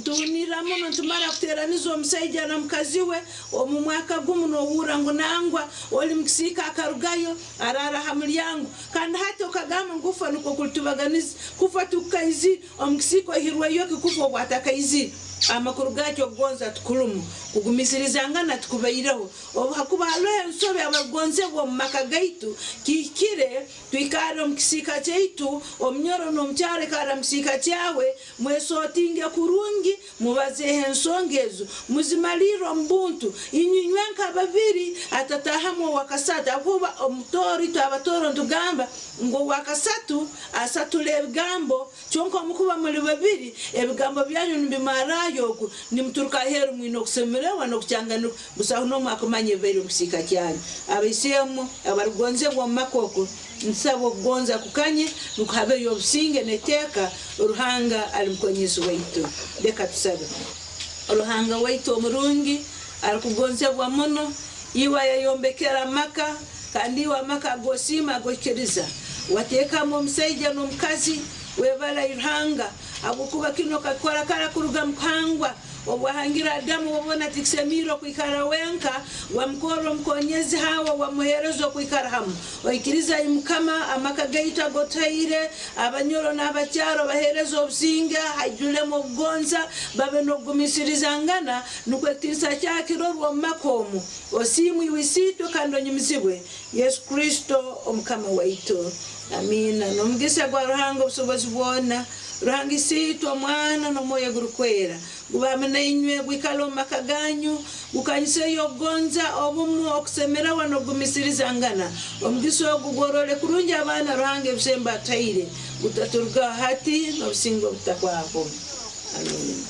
Nituhunirra muno nitumara kuteeraniza omusaija na mukazi we omu mwaka gumu nohurra ngu nangwa oli mukisiika akarugayo araara ha mulyango kandi hati okagamba ngu kufa nukwo kulitubaganiza. Kufa tikukaizire, omu kisiika oihirweyo ki kufa obwatakaizire? Amakuru gakyo okugonza tikulumu, kugumisirizangana tikubaireho. Obu hakuba haroho ensobi abarukugonzebwa omu maka gaitu, kihikire twikarre omu kisiika kyaitu, omunyoro n'omukyara ikarra mu kisiika kyawe, Mwesootinge kurungi, mubazeeho ensonga ezo, muzimalirre omu buntu, inywe inywenka babiri, hatataahamu owakasatu, habwokuba omutooro itwe Abatooro nitugamba ngu owakasatu asatura ebigambo, kyonka obu mukuba muli babiri, ebigambo byanyu nibimarrayo oku, nimuturuka aheeru mwine okusemererwa n'okukyanganirwa, busaho n'omu akumanya ebibaire omu kisiika kyanyu. Abaisemu abarukugonzebwa omu maka oku, Ntusaba okugonza kukanye nukwo habeyo obusinge n'eteeka. Ruhanga ali mukonyezi waitu. Leka tusabe. Ruhanga waitu omurungi arukugonzebwa muno, iwe ayayombekere amaka, kandi iwe amaka ag'osiima agohikiriza, wateekamu omusaija n'omukazi, webale ai Ruhanga, habwokuba kinu okakikora kara kuruga mukuhangwa. Obu wahangire Adamu, wabona tikisemiire okwikara wenka, wamukorra omukonyezi Hawa, wamuheereza okwikara hamu. Oikirize ai Mukama, amaka gaitu ag'otuhaire, abanyoro n'abakyara obaheereze obusinge, haijulemu okugonza, babe n'okugumiisirizangana, nukwo ekitiinisa kyawe kirorwe omu maka omu. Osiimwe iwe Isiitwe kandi onyumizibwe Yesu Kristo Omukama waitu. Amiina. N'omugisa gwa Ruhanga obusobozi bwona, Ruhanga Isiitwe, Omwana, n'Omwoyo Ogurukwera, gube hamu nainywe, gwikale omu maka ganyu, gukanyiseyo okugonza, obumu, okusemererwa, n'okugumisirizangana. Omugisa ogu gworole kurungi abaana Ruhanga ebisembo atuhaire, gutaturugaho hati n'obusinge obutahwaho. Amiina.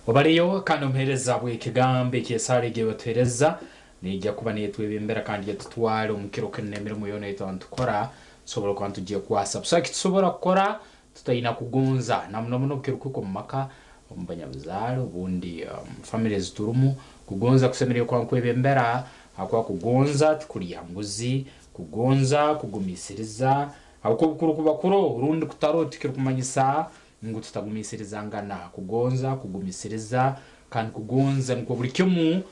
Obaleyo kandi omuheereza bw'ekigambo eky'esaara egi ei batuheereza neija kuba neetwebembera kandi etutwale omu kiro kinu n'emirimo yoona ei tuba nitukora tusobole kuba nitugyekwasa. Busaho eki tusobora kukora tutaina kugonza na muno muno obukirukuhika omu maka, omu banyabuzaale obundi omu famire ezi turumu. Kugonza kusemeriire kuba nikwebembera habwokuba kugonza tikulya nguzi, kugonza kugumiisiriza habwokuba obukurukuba kuroho rundi kutaroho tikirukumanyisa Ngu tutagumiisirizangana. Kugonza kugumisiriza kandi kugonza nikwo buli kimu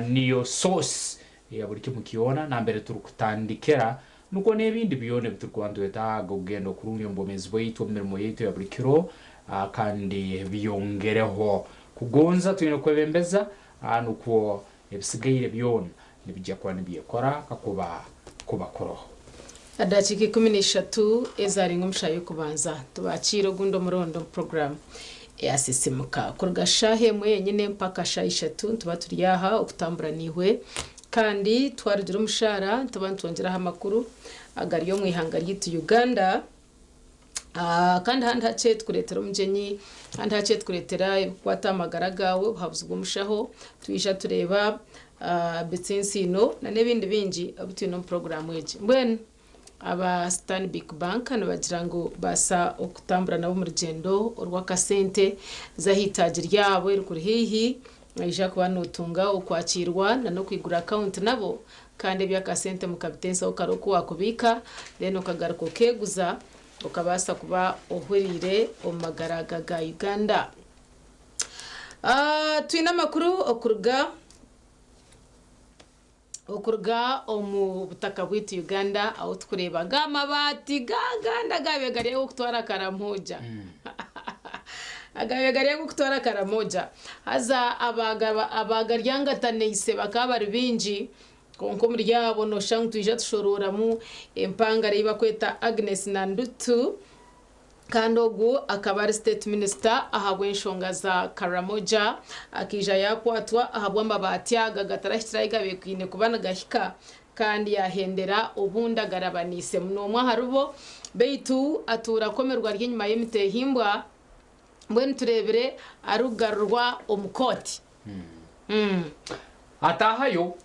niyo source ya buli kimu kyona nambere turukutandikira nukwo n'ebindi byona ebiturukuba nitwetaaga okugenda okurungi omu bwomeezi bwaitu omu mirimo yaitu eya buli kiro kandi byongereho. Kugonza twine kwebembeza nukwo ebisigaire byona nibija kuba nibyekora kakuba kuba kuroho. Edaakiika 13 ezaarenga omu shaaha y'okubanza, tubakiire ogundi omurundi omu puroguraamu eya Sisiimuka. Kuruga shaaha emwe yenyine mpaka shaaha ishatu nituba turi aha okutambura naihwe kandi twarugira omu shaara nituba nitwongyeraho amakuru agari omu ihanga ryaitu Uganda. Kandi ahandi hakye tukureetera omugyenyi, ahandi hakye tukureetera ebirikukwata aha magara gaawe, obuhabuzi bw'omushaho, twija tureeba bitsintsiino nana ebindi bingi ebi twine omu puroguraamu egi. Mbwenu aba Stanbic Bank nibagira ngu baasa okutambura nabo omu rugyendo orw'akasente, za aha itaagi ryabo erikuri haihi, noija kuba nootunga okwakiirwa nana okwigura akawunti nabo Kandi eby'akasente mukabitensaho kare oku waakubiika, then okagaruka okeeguza, okabaasa kuba ohuriire omu magara aga ga Uganda. Twine amakuru okuruga okuruga omu butaka bwaitu Uganda ahu tukureeba ga mabaati gaganda agaabaire gari ag'okutwara Karamoja. Agaabaire gari ag'okutwara Karamoja. Haza abaagaryangataniise bakaba bari baingi, kwonka omuri abo nooshusha ngu twija tushorooramu empangare ei barikweta Agnes Nandutu, kandi ogu akaba ari state minister ahabw'enshonga za Karamoja. Akaija yaakwatwa ahabw'amabaati aga agatarahikire ahu gaabaire gaine kuba nigahika kandi yaahendera obundi agarabaniisemu n'omwe aharibo, beitu atuura akomerwe ari enyima y'emiteehimbwa. Mbwenu tureebire arikugarurwa omu kooti. Ataahayo,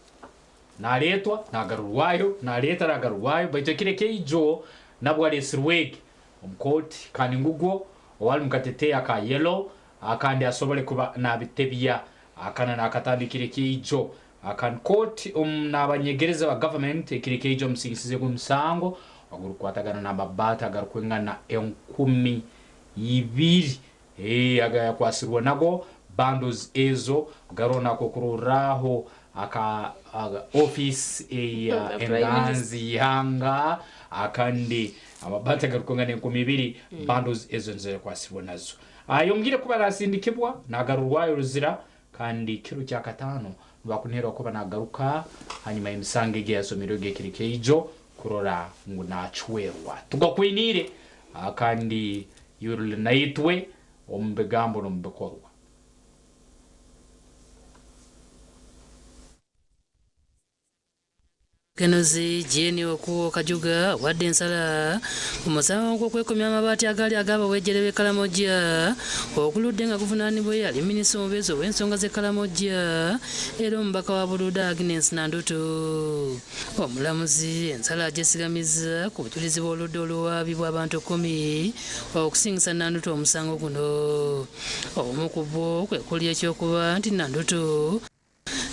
naareetwa, naagarurwayo, naareeta, naagarurwayo, baitu ekiro ekyaijo nabwo areetsirwege omu kooti kandi ngugwo owari omu kateteeyi aka yellow kandi asobole kuba naabitebya. Akana naakatandikira ekyaijo. Kandi kooti n'abanyegereza ba gavumenti ekiro ekeija omusingisize gw'omusango ogurukukwatagana n'amabaati agarukwingana 2000 agayakwasirwe nago bundles ezo garoho nakokurorraho aka office eya The Prime enganzi y'ihanga, akandi amabaati agarukwingana 2000 bundles ezo nizo yakwasirwe nazo. Ayongire kuba nasindikibwa nagarurwayo ruzira, kandi kiro kya katano nibakunihirwa kuba nagaruka hanyuma y'emisango egi yasomerwe ekiro keijo kurora ngu nacwerwa. Tugakwiniire, kandi yurule naitwe omu bigambo n'omu bikorwa. Kenozi Jane Okuo Kajuga wadde ensala mu musango gw'okwekomya amabaati agaali ag'abawejjere b'e Karamoja okuludde nga guvunaanibwa eyali minisita omubeezi ow'ensonga z'e Karamoja era omubaka wa Bududa Agnes Nandutu. Omulamuzi ensala agyesigamiza ku bujulizi bw'oludda oluwaabi bw'abantu 10 okusingisa Nandutu omusango guno. Obumu ku bwo kwe kuli ekyokuba nti Nandutu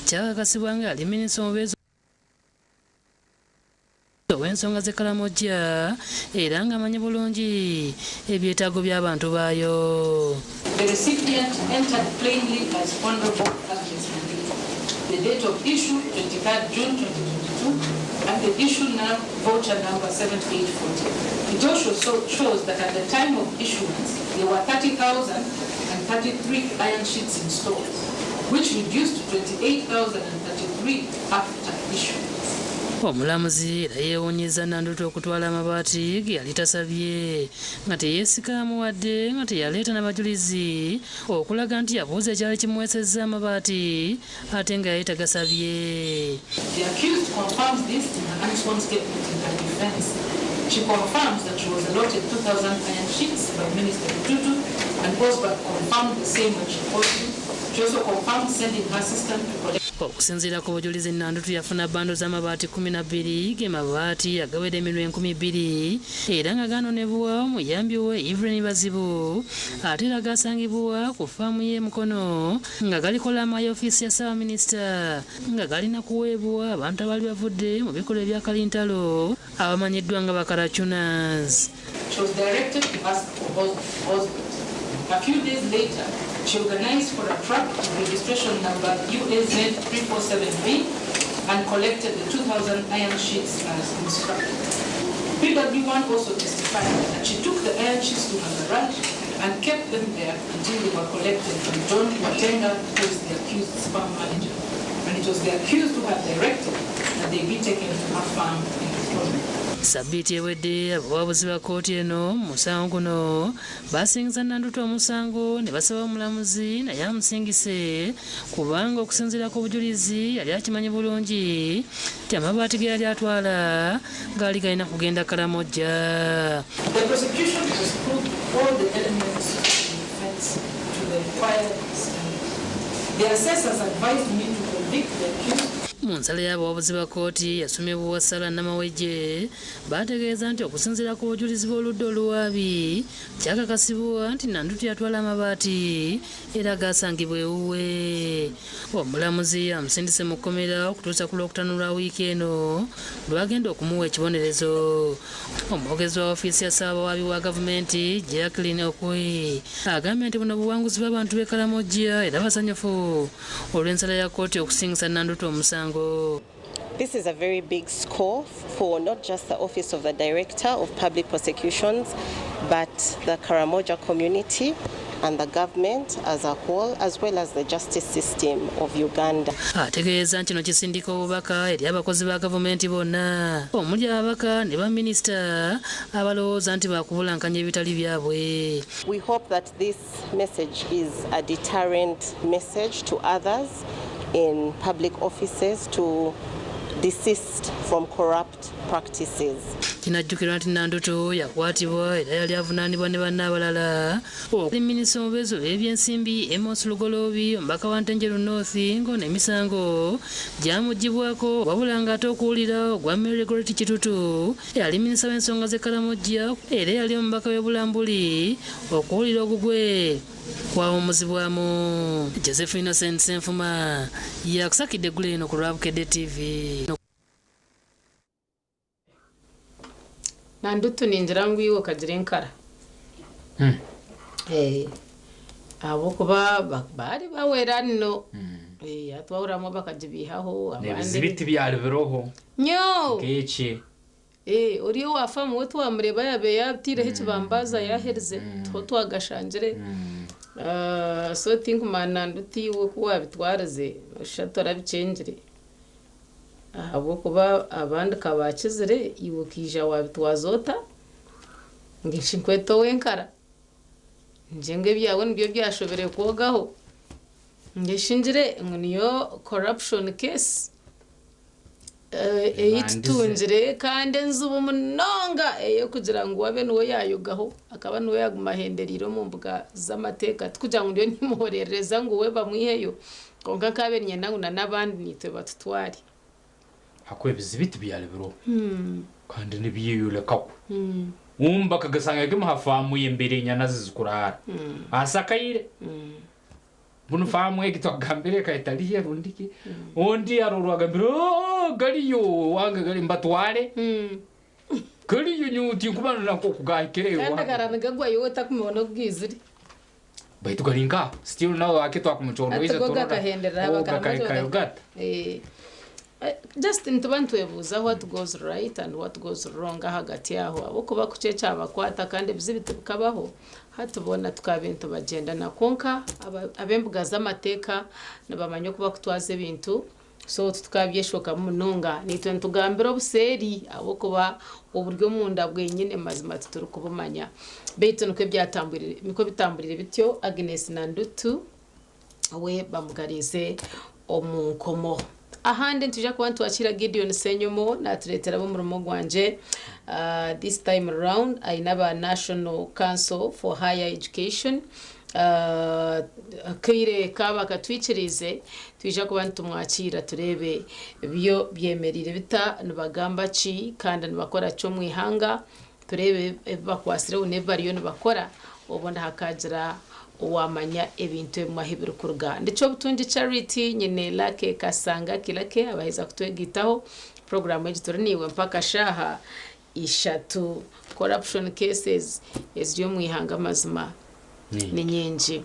kyakakasibwa nga yali minisita omubeezi ow'ensonga z'e Karamoja era ng'amanyi bulungi ebyetaago by'abantu baayo. The recipient entered plainly as Honorable Agnes Nandutu. The date of issue, 23rd June 2022, and the issue voucher number 7840. It also shows that at the time of issuance, there were 30,033 iron sheets in stores, which reduced to 28,033 after issuance. Omulamuzi era yeewuunyizza Nandutu okutwala amabaati ge yali tasabye nga teyeesikaamu wadde nga teyaleeta n'abajulizi okulaga nti yabuuza ekyali kimuweesezza amabaati ate nga yali tagasabye. The accused confirms this in her unsworn statement in her defense. She confirms that she was allotted 2,000 iron sheets by Minister Bitutu, and Osbert confirmed the same when she called him. She also confirmed sending her assistant to collect. Okusinziira ku bujulizi, Nandutu yafuna bando z'amabaati 12 ge mabaati agawera eminwe 2000 era nga ganonebwa omuyambi we Evelyn Bazibu, ate era gasangibwa ku faamu y'e Mukono nga galikola amayi ofiisi ya ssaabaminisita nga galina kuweebwa abantu abaali bavudde mu bikolwa ebya kalintalo abamanyiddwa nga bakaracunas. She was directed to ask for Osbert. A few days later, she organized for a truck with registration number UAZ 347B and collected the 2,000 iron sheets as instructed. PW1 also testified that she took the iron sheets to her garage and kept them there until they were collected by John Watenga, who is the accused's farm manager. And it was the accused who had directed that they be taken to her farm in Mukono. Sabbiiti ewedde abawabuzi ba kkooti eno mu musango guno basingisa Nandutu omusango ne basaba omulamuzi naye amusingise kubanga okusinziira ku bujulizi yali akimanyi bulungi nti amabaati ge yali atwala gaali galina kugenda Karamojja. The prosecution has proved all the elements of the offense to the required standard. The assessors advised me to convict the accused. Mu nsala y'abawabuzi ba kkooti yasomebwa Sala Namawejje baategeeza nti okusinziira ku bujulizi bw'oludda oluwaabi kyakakasibwa nti Nandutu yatwala amabaati era gaasangibwa ewuwe. Omulamuzi amusindise mu kkomera okutuusa ku Lwokutaano lwa wiiki eno lwagenda okumuwa ekibonerezo. Omwogezi wa ofiisi ya ssaabawaabi wa gavumenti Jacqueline Okui agambye nti buno buwanguzi bw'abantu b'e Karamojja era basanyufu olw'ensala ya kkooti okusingisa Nandutu omusango. This is a very big score for not just the Office of the Director of Public Prosecutions, but the Karamoja community and the government as a whole, as well as the justice system of Uganda. Ategeeza nti kino kisindika obubaka eri abakozi ba gavumenti bonna omuli ababaka ne baminisita abalowooza nti bakubulankanya ebitali byabwe. We hope that this message is a deterrent message to others in public offices to desist from corrupt practices. Kinajjukirwa nti Nandutu yakwatibwa era yali avunaanibwa ne banne abalala okuli minisita omubeezi ow'ebyensimbi Amos Lugoloobi, omubaka wa Ntenjeru North ng'ono emisango gyamuggyibwako wabula ng'ate okuwulira ogwa Mary Goretti Kitutu eyali minisita w'ensonga z'e Karamoja era eyali omubaka w'e Bulambuli okuwulira ogugwe kwawummuzibwamu. Joseph Innocent Ssenfuma yakusakidde eggulo eno ku lwa Bukedde TV. Nandutu ningira ngu iwe okagira enkara. Eh, ahabw'okuba baari bawera nno. Eh, hati wahuriramu bakagibiihaho abandi. N'ebizibiti byari biroho Nyo! nk'eki. Eh, ori owa faamu we twamureeba yaabaire yaataireho ekibambaazi yaaherize tiho twagashangire. Ah, so tinkumanya Nandutu iwe oku waabitwarize noshusha torabikyengire. Ahabw'okuba abandi kabakizire iwe okaija waabitwaza ota? Ngu shi nkwete ow'enkara? Ngye ngu ebyawe nibyo byashobire kwogaho. Ngu shi ngire ngu niyo corruption case ei Ebandize. tutungire kandi enzibu munonga ey'okugira ngu abe niwe yaayogaho akaba niwe yaaguma ahendereire omu mbuga z'amateeka. Tikugira ngu ndiyo nimuhorereza ngu we bamwiheyo kwonka nkabe niinyenda ngu na n'abandi naitwe batutware. Hakuba ebizibiti byari biroho kandi nibyeyoleka kwe. Umba kagasanga kimu ha faamu y'embere enyana ze zikuraara. Asakaire. Bunu faamu egi twagambire eka etaliye rundi ki. Ondi arorwa agambire, "Oh, galiyo wange gali mbatware." Galiyo nyuti nkubanura nko kugahikireyo. Kandi akaraniga gwayo otakumubona ogwizire. Baitu galinka still nawe ake twakumuchondoiza. Ati go gakahenderera gakaikayo gata. Just nituba nitwebuuza what goes right and what goes wrong ahagati aho ahabw'okuba kukye kyabakwata kandi ebizibiti bikabaho hati boona tukabe nitubagyendana kwonka ab'embuga z'amateeka nibamanya oku bakutwaza ebintu, so tukabyeshokamu munonga naitwe nitugambira obuseeri ahabw'okuba oburi omunda bwenyine mazima titurikubumanya. Beitu nikwo byatambwire, nikwo bitambwire bityo. Agnes Nandutu we bamugarize omu nkomo. Ahandi nituija kuba nitwakira Gideon Senyomo natureetera ab'omurimo gwangye. This time round aine aba National Council for Higher Education. Akaire kaaba katwikiriize twija kuba nitumwakiira tureebe byo byemereire bita, nibagamba ki kandi nibakora ki omu ihanga, tureebe ebi bakwasireho n'ebi bariyo nibakora, obundi hakagira owamanya ebintu ebimwe ahu birikuruga. Ndikyo Obutungi Charity nyine Lake Kasanga Kilake abaheza kutwegaitaho puroguraamu egi turi niiwe mpaka shaaha 3. Corruption cases eziri omu ihanga amazima ni nyingi.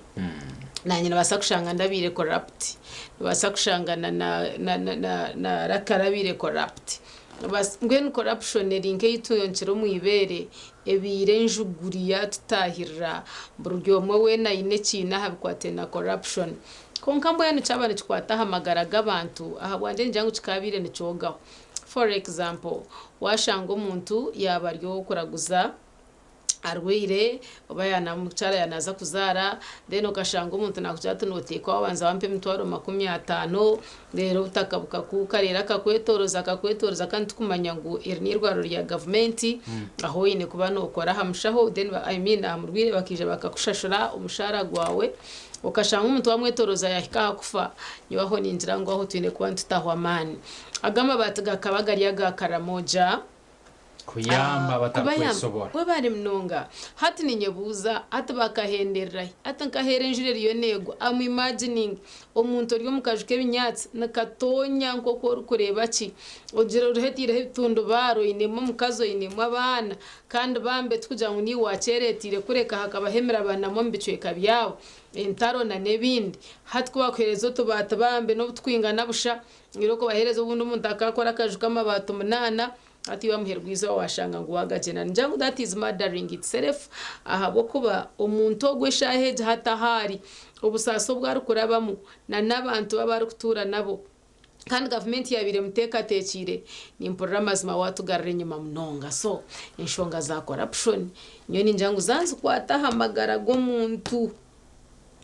Nanye nibaasa kushanga ndabiire corrupt, nibaasa kushanga na Lake arabiire corrupt. Mbwenu corruption eri nk'eyituyonkire omu ibeere ebiire enjuguri yatutahirira buri omwe weena aine ekiine aha bikwataine na corruption. Kwonka mbwenu kyaba nikikwata aha magara g'abantu, ahabwangye ningira ngu kikabiire nikyogaho. For example, washanga omuntu yaaba ari ow'okuraguza arwaire oba yanamukyara yanaza kuzaara, then okashanga omuntu nakugira ati noteekwa wabanza wampa emitwaro 50, reero obutaka bukakuuka, reero akakwetoroza akakwetoroza kandi tukumanya ngu eri n'eirwariro rya gavumenti aho oine kuba nookora aha mushaho, then I mean aha murwaire, bakaija bakakushashura omushaara gwawe, okashanga omuntu wamwetoroza yahika aha kufa. Nyowe aho ningira ngu aho twine kuba nitutaho amaani. Aga amabaati gakaba gari aga Karamoja kuyamba abatarikwesobora. Webare munonga. Hati ninyebuuza hati bakahendererahi hati nkaheera enjura eriyo neegwa? Am imagining omuntu ori omu kaju k'ebinyaatsi nikatonya nk'oku orikureeba ki ogira orihetiireho ebitundubaare, oinemu omukazi, oinemu abaana, kandi bambe tikugira ngu niiwe wakyereetiire kureka hakabaho emirabanamu omu bicweka byabo, entaro na n'ebindi. Hati ku bakuheereza otubaati bambe n'obu tukwingana busha, reero okubaheereza obundi omuntu akakora akaju k'amabaati 8, hati iwe amuheerwa izooba washanga ngu wagagyenda. Ningira ngu that is murdering itself, ahabw'okuba omuntu ogwo eshaaha egi hati ahu ari obusaasi obu arikurabamu na n'abantu abu arikutuura nabo kandi gavumenti yabaire emuteekateekiire, nimpurira amazima watugarura enyima munonga. So enshonga za corruption nyowe ningira ngu zanzikwata aha magara g'omuntu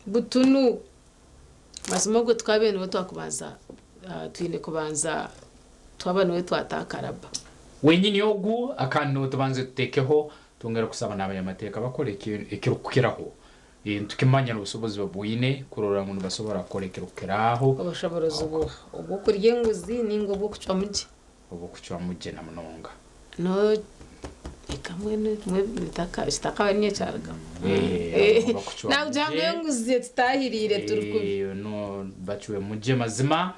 butunu. Mazima ogwo tukabaire nibo twakubanza twine kubanza. Twaba niwe twatakaraba. Wenyini ogu akandi tubanze tutekeho twongere kusaba n'abanyamateeka bakore ekirukukiraho. Nitukimanya n'obusobozi babwine kurora ngu nibasobora kukora ekirukukiraho. Obushoborozi buha? Obw'okurya enguzi ninga obw'okucwamu gye? Obw'okucwamu gye na munonga. No reka mbwenu kitakaba niinye kyarugamu. Obw'okucwamu Nakugira ngu gye. enguzi etutahiriire turi kubi. No bacwemu gye mazima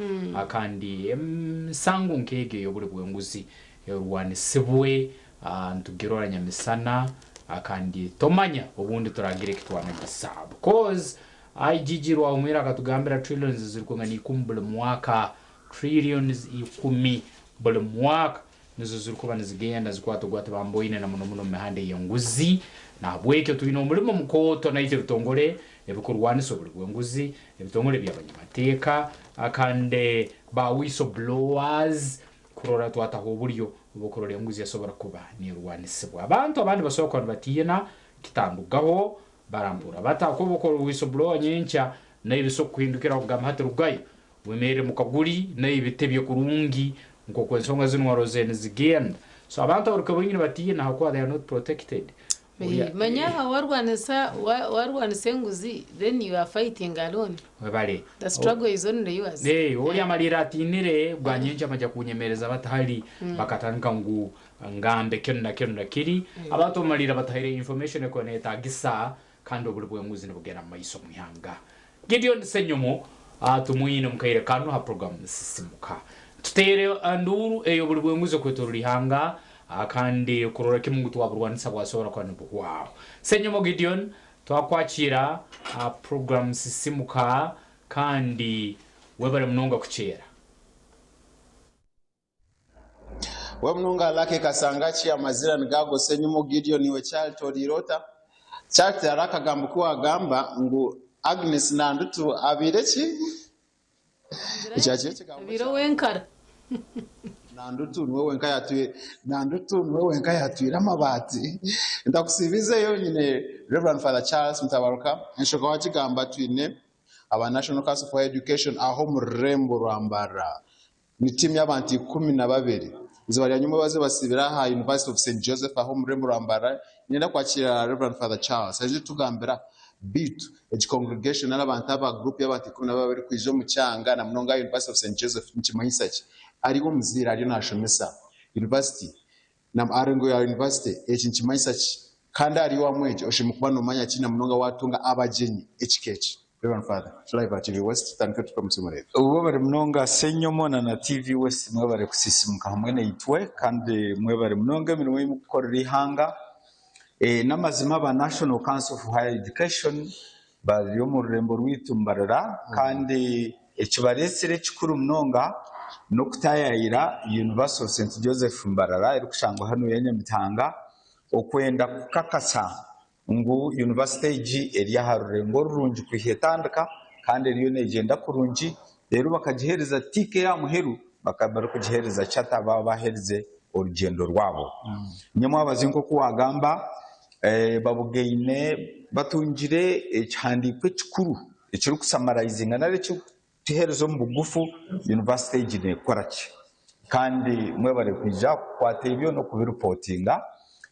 kandi emisango nk'egyo ey'oburi bw'enguzi erwanisibwe nitugirora nyamisana kandi tomanya obundi turagira eki twanagisa because IGG Rwahumwire akatugambira trillions zirikwingana ikumi buri mwaka, trillions ikumi buri mwaka nizo zirikuba nizigenda zikwata ogwati bamboine na muno muno omu mihanda ey'enguzi. Nahabwekyo twine omurimo mukooto naitwe ebitongore ebikurwanisa oburi bw'enguzi, ebitongore by'abanyamateeka kandi ba whistle blowers kurora twataho oburyo obw'okurora enguzi esobora kuba nerwanisibwa. Abantu abandi basobora kuba nibatiina kitandugaho barampurra bata ahakuba okora whistle blower nyenkya naiwe so kukuhindukiraho kugamba hati rugayo wemerre mu kaguri naiwe bitebye kurungi nk'oku ensonga zinu warozere nizigenda. So abantu abarukuba baingi nibatiina ahakuba they are not protected. Eh, manya aha warwanisa warwanisa enguzi then you are fighting alone. Webale. The struggle is only yours. Eh, ori amalira atinire bwa nyenkya baja kunyemereza batahari bakatandika ngu ngambe kinu na kinu na kiri. Abantu bamalira batahaire information ekuba neyetagisa kandi oburi bw'enguzi nibugenda mu maiso omu ihanga. Gideon Ssenyomo tumwine omu kaire kanu ha program Sisimuka. Tuteire enduuru ey'oburi bw'enguzi okwetorora ihanga kandi kurora kimu ngu twaburwanisa bwasobora kuba nibuhwaho. Ssenyomo Gideon twakwakiira ha program Sisimuka kandi webare munonga kukyera. We munonga Lucky Kasangaki amazira nigago Ssenyomo Gideon iwe Charity oriire ota? Charity hariho akagambo ku wagamba ngu Agnes Nandutu abaire ki? Ekyo kiri ekigambo Abaire kyawe. owenkara. Nandutu niwe wenka yatwire Nandutu niwe wenka yatwire amabaati. Ntakusiibizeyo nyine Rev. Father Charles Mutabaruka enshonga wagigamba twine aba National Council for Higher Education aho omu rurembo rwa Mbarara. Ni tiimu y'abantu 12. Eizooba rya nyomwebazo basiibire aha University of Saint Joseph aha omu rurembo rwa Mbarara. Niinyenda kwakiira Rev. Father Charles aije kutugambira beitu egi congregation nari abantu aba group y'abantu 12 kwija omu kyanga na munonga aha University of Saint Joseph nikimanyisa ki? Ari omuzaire ariyo nashomesa university na ari ngu ya university eki nikimanyisa ki? Kandi ahari iwe mwegi oshemereire kuba nomanya ki na munonga watunga abagyenyi ekika eki? Rev. Father, Live aha TV West tutandike tupe omutima oreebe. Webare munonga Ssenyomo na na TV West mwebare kusisimuka hamwe naitwe kandi mwebare munonga emirimo ei mukukorera eihanga. N'amazima aba National Council for Higher Education bari omu rurembo rwaitu Mbarara kandi ekibaretsire ekikuru munonga n'okutaayaayira University of St Joseph Mbarara erikushangwa hanuya Nyamitanga okwenda kukakasa ngu yunivasite egi eri aha rurengo rurungi kwiha etandika kandi eriyo neegyenda kurungi reero bakagiheereza tiika ey'aha muheru bakaba barikugiheereza chata baaba baaherize orugyendo rwabo. Nyamwabazi nk'oku waagamba babugaine batungire ekihandiiko ekikuru ekirikusamarayizinga nari ekirikutuheereza omu bugufu yunivasite egi neekora ki kandi mwebare kwija kukwata ebyo n'okubiripotinga.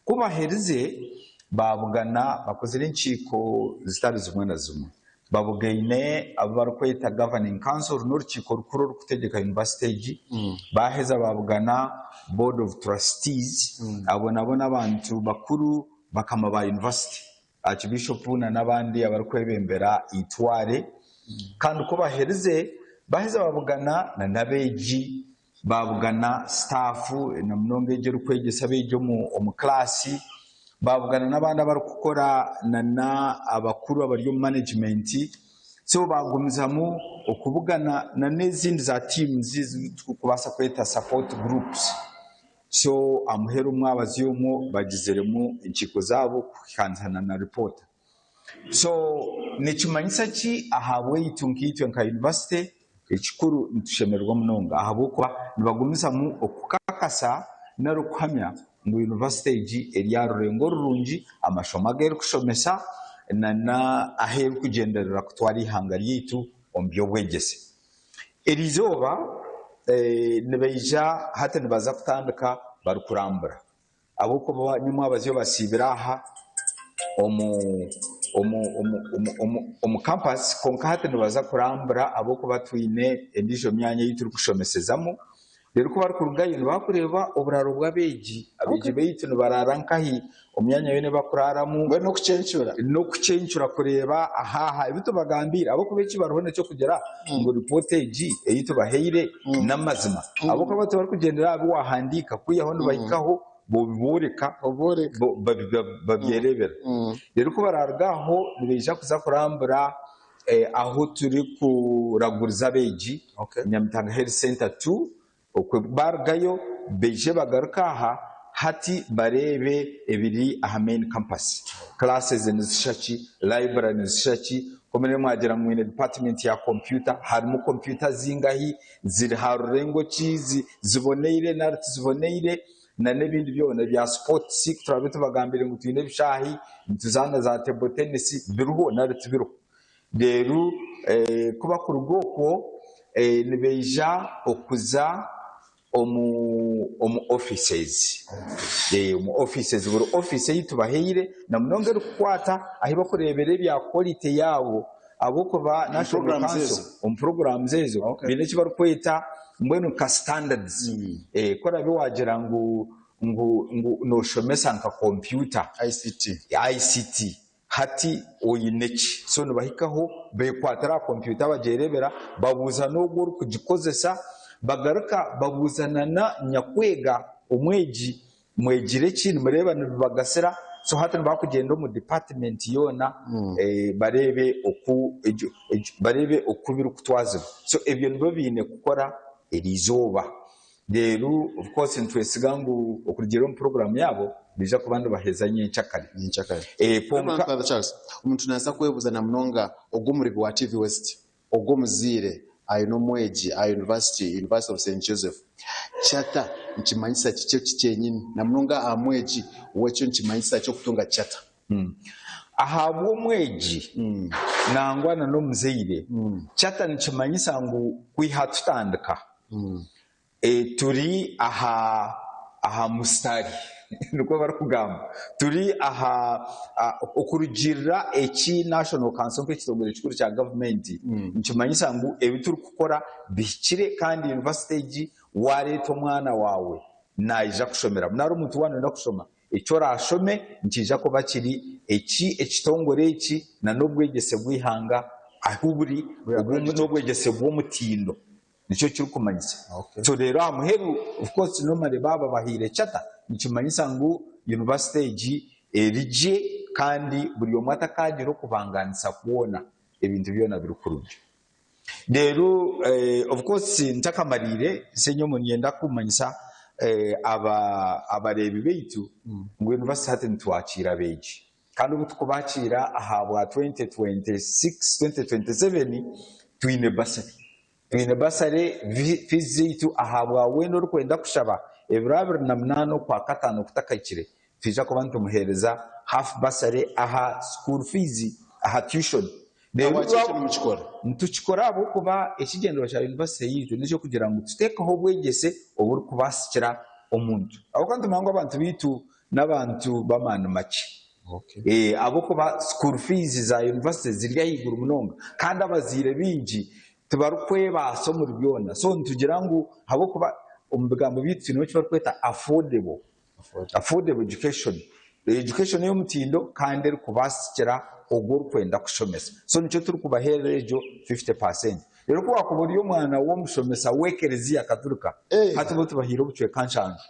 Ku baherize baabugana bakozire enkiiko zitari zimwe na zimwe. Babugaine abu barikweta Governing Council, oru n'orukiiko rukuru orurikutegyeka yunivasite egi. Baaheza baabugana Board of Trustees, abo nabo n'abantu bakuru bakama ba yunivasite, Archbishop na n'abandi abarikwebembera eitware. Kandi ku baherize, baaheza babugana na n'abeegi, baabugana sitaafu na munonga egyo erikwegyesa abeegi omu kilaasi, baabugana n'abandi abarikukora na abakuru abari omu manegimenti, so baagumizamu okubugana na n'ezindi za tiimuzi ezi turikubaasa kweta sapoti gurupusi. So aha muheru omwabazyo omwo bagiziremu enkiiko zaabo kuhikaanisa na ripoota. So nikimanyisa ki ahabwaitu nkaitwe nka yunivasite? Ekikuru nitushemererwa munonga ahabw'okuba nibagumizamu okukakasa nari okuhamya ngu yunivasite egi eri aha rurengo rurungi, amashomo agu erikushomesa nana ahu erikugyenderera kutwara eihanga ryaitu omu by'obwegyese. Eriizooba. Nibaija hati nibaza kutandika barikurambura ahabw'okuba nyomwabazyo basiibire aha omu omu omu omu omu omu campus kwonka hati nibaza kurambura ahabw'okuba twine endiijo myanya ei turikushomesezamu. Reero ku barikurugayo nibaba kureeba oburaaro bw'abeegi. Abeegi baitu nibaraara nkahi, omu myanya yoona ei barikuraaramu. Mbwenu n'okucencura. N'okucencura kureeba aha ebi tubagambiire ahabw'okuba eki bariho n'eky'okugira ngu ripoota egi ei tubahaire n'amazima. Ahabw'okuba tibarikugyendera aha bi waahandiika kwihaho nibahikaho bobibooreka babyereebera. Reero ku baraaruga aho nibaija kuza kurambura ahu turikuraguriza abeegi, Nyamitanga Health Centre 2, okwe barugayo baije bagaruke aha hati bareebe ebiri aha main campus. Classes nizishusha ki, library nizishusha ki, ku mwagira ngu mwine department ya computer, harimu computer zingahi, ziri ha rurengo ki, ziboneire nari tiziboneire, na n'ebindi byona ebya sports ku turaabe tubagambire ngu twine ebishaahi nituzaana za table tennis biriho nari tibiriho. Reero ku bakuruga okwo nibaija okuza omu omu offices omu offices buri office ei tubahaire na munonga erikukwata ahu barikureebera ebya quality yaabo ahabw'okuba National programs Council ezo? omu programs ezo Okay. baine eki barikweta mbwenu nka standards. Ku oraabe waagira ngu ngu ngu nooshomesa nka kompyuta, ICT. ICT, hati oine ki? So nibahikaho beekwatira aha kompyuta bagyereebera, babuuza n'ogwo orikugikozesa, bagaruka babuuza na na nyakwega, omwegi, Mwegire ki? Nimureeba nibibagasira? So hati nibakugyenda omu department yoona bareebe oku egyo egyo bareebe oku birikutwazibwa. So ebyo nibyo biine kukora eriizooba. Reero of course nitwesiga ngu okurugiirira omu program yaabo nibaija kuba nibaheza nyenkyakare. Nyenkyakare. Kwonka. Father Charles, omuntu naaza kwebuuza na munonga ogwo omuribi wa TV West Ogwo omuzaire aine omwegi aha yunivasite, University of Saint Joseph. Charter nikimanyisa ki kyo kyenyini? Na munonga aha mwegi, we kyo nikimanyisa ki okutunga charter? Ahabw'omwegi nangwa na n'omuzaire, charter nikimanyisa ngu kwiha tutandika, Turi aha aha musitari nikwo barikugamba. Turi aha okurugiirira eki National Council nk'ekitongore kikuru kya gavumenti nikimanyisa ngu ebi turikukora bihikire kandi yunivasite egi waareeta omwana waawe naija kushomeramu nari omuntu waaba nooyenda kushoma eki oraashome nikiija kuba kiri eki ekitongore eki n'obwegyese bw'eihanga ahu buri n'obwegyese bw'omutindo. Nikyo kirikumanyisa. So reero aha muheru of course normally baaba bahaire charter nikimanyisa ngu university egi eri gye kandi buri omwe atakaagira okubangaanisa kwona ebintu byona biri kurungi. Reero of course ntakamariire Ssenyomo niinyenda kumanyisa aba abareebi baitu ngu university hati nitwakiira abeegi kandi obu turikubakiira aha bwa 2026, 2027 twine bursary. Twine basare fiizi zaitu ahabwa weena orikwenda kushaba ebiro 28 Okwakataano kutakahikire nitwija kuba nitumuheereza half bursary aha school fees, aha tuition. Reero Ahabwaki ekyo nimukikora? Nitukikora ahabw'okuba ekigyendererwa kya yunivasite yaitu n'eky'okugira ngu tuteekeho obwegyese oburikubaasikira omuntu. Ahabw'okuba nitumanya ngu abantu baitu n'abantu b'amaani makye. Ahabw'okuba school fees za university ziri ahaiguru munonga kandi abazaire baingi tibarikwebaasa omuri byona. So nitugira ngu ahabw'okuba omu bigambo byaitu twinemu eki barikweta affordable, affordable education, education ey'omutindo kandi erikubaasikira ogwo orikwenda kushomesa. So nikyo turikubaheerera egyo 50%. Reero ku waakuba ori omwana w'omushomesa w'ekereziya katurika, hati bo tubahaire obucweka nshanju.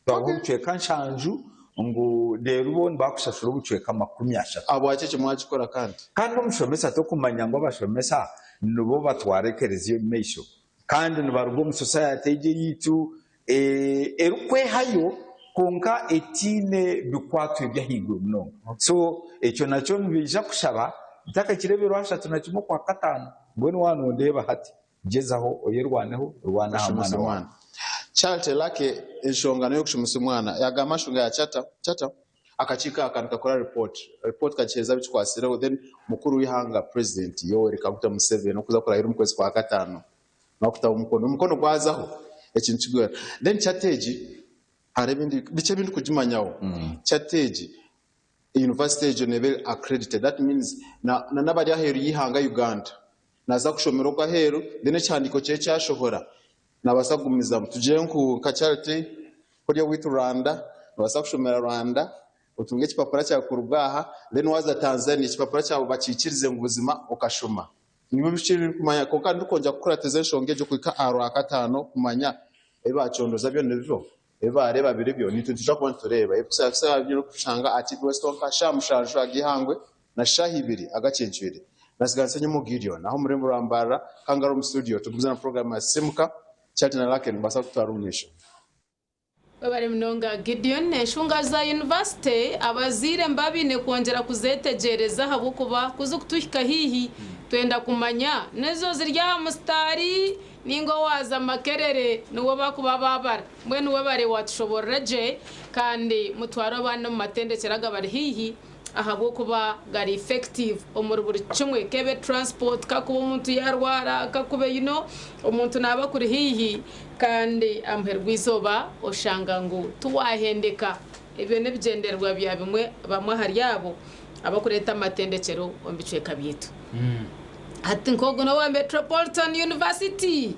Twabaha obucweka nshanju ngu reero bo nibakushashura obucweka 30. Ahabwaki ekyo mwakikora kandi? Kandi omushomesa tokumanya ngu abashomesa nibo batwara ekereziya omu maisho kandi nibaruga omu society egi eyaitu erikwehayo kwonka etaine bikwatwa eby'ahaiguru munonga. So ekyo nakyo nibaija kushaba ntakakire ebiro 31 Okwakataano mbwenu waaba nondeeba hati. Gyezaho oyerwaneho, rwana aha Kushomesa mwana waawe. omwana. Charity Lucky enshonga n'eyokushomesa omwana yagamba enshonga ya charter, charter, akakiiko aka nikakora report, report kagihereza abikikwatsireho then mukuru w'eihanga president Yoweri Kaguta Museveni okuza kurahira omu kwezi kwa kataano. Bakutaho omukono. Omukono gwazaho ekintu kigwera. Then charter egi hariho ebindi bikye ebi ndikugimanyaho. Charter egi university egyo neeba eri accredited that means na n'abari aheeru y'eihanga Uganda naaza kushomera okwo aheeru then ekihandiiko kye kyashohora naabaasa kugumizamu. Tugire ngu nka Charity kuri owaitu Rwanda noobaasa kushomera Rwanda otunge ekipapura kyawe kuruga aha then waaza Tanzania ekipapura kyawe bakiikirize ngu buzima okashoma. Nibyo bikye ebi ndikumanya kwonka ndikwongyera kukuratiza enshonga egyo kuhika aha Rwakataano kumanya ebi baacondoza byona ebiriho, ebi baareeba biribyo, naitwe nitwija kuba nitureeba. Ebirikusaasisa aha by'orikushanga aha TV West honka shaaha mushanju ag'eihangwe na shaaha ibiri agacencwire. Natsiga Nsenyomo Gideon aha omu rurembo rwa Mbarara, Kangaroo omu studio tugumize na puroguraamu ya Sisimuka, Charity na Lucky nimubaasa kututwara omu maisho. Webare munonga Gideon. Enshunga za yunivasite abazaire mba baine kwongyera kuzetegyereza ahabw'okuba ku zikutuhika haihi twenda kumanya n'ezo ziri aha musitaari ninga owaaza Makerere niwe bakuba baabara. Mbwenu webare watushoborora gye kandi mutware abaana omu matendekyero agabari haihi ahabw'okuba gari effective omuri buri kimwe kebe transport kakuba omuntu yarwara kakuba you know omuntu naba akuri haihi kandi amuheru gw'eizooba oshanga ngu tiwahendeka ebyo n'ebigyendererwa bya bimwe bamwe ahari abo abakureeta amatendekyero omu bicweka byaitu hati nk'ogu n'owa Metropolitan University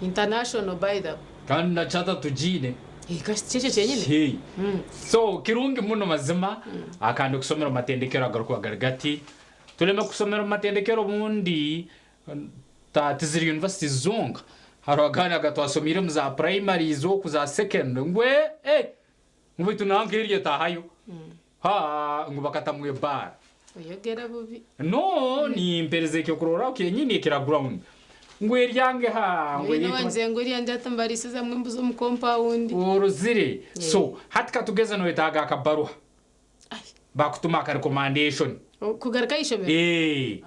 International by the way. Kandi na charter tugiine. Ekyo kyenyine. So kirungi muno mazima kandi okusomera omu matendekero agarikuba gari gati. Tureme kusomera omu matendekero obundi tiziri universities zonka. Hariho agandi agatwasomiiremu za primaries oku za secondary ngu eh ngu beitu nanka eryo etahayo. Haa ngu bakatamu ebaara. Oyogera bubi. No nimpereza ekyokurorraho kyenyini ekira ground. Ngu eryange haa ngu Nyowe nangire ngu eryangye hati nibarisizamu embuzi omu compound. Orozire? So hati katugeze noyetaaga akabaruha. Bakutuma aka recommendation. Kugaruka aha ishomero? Eeh.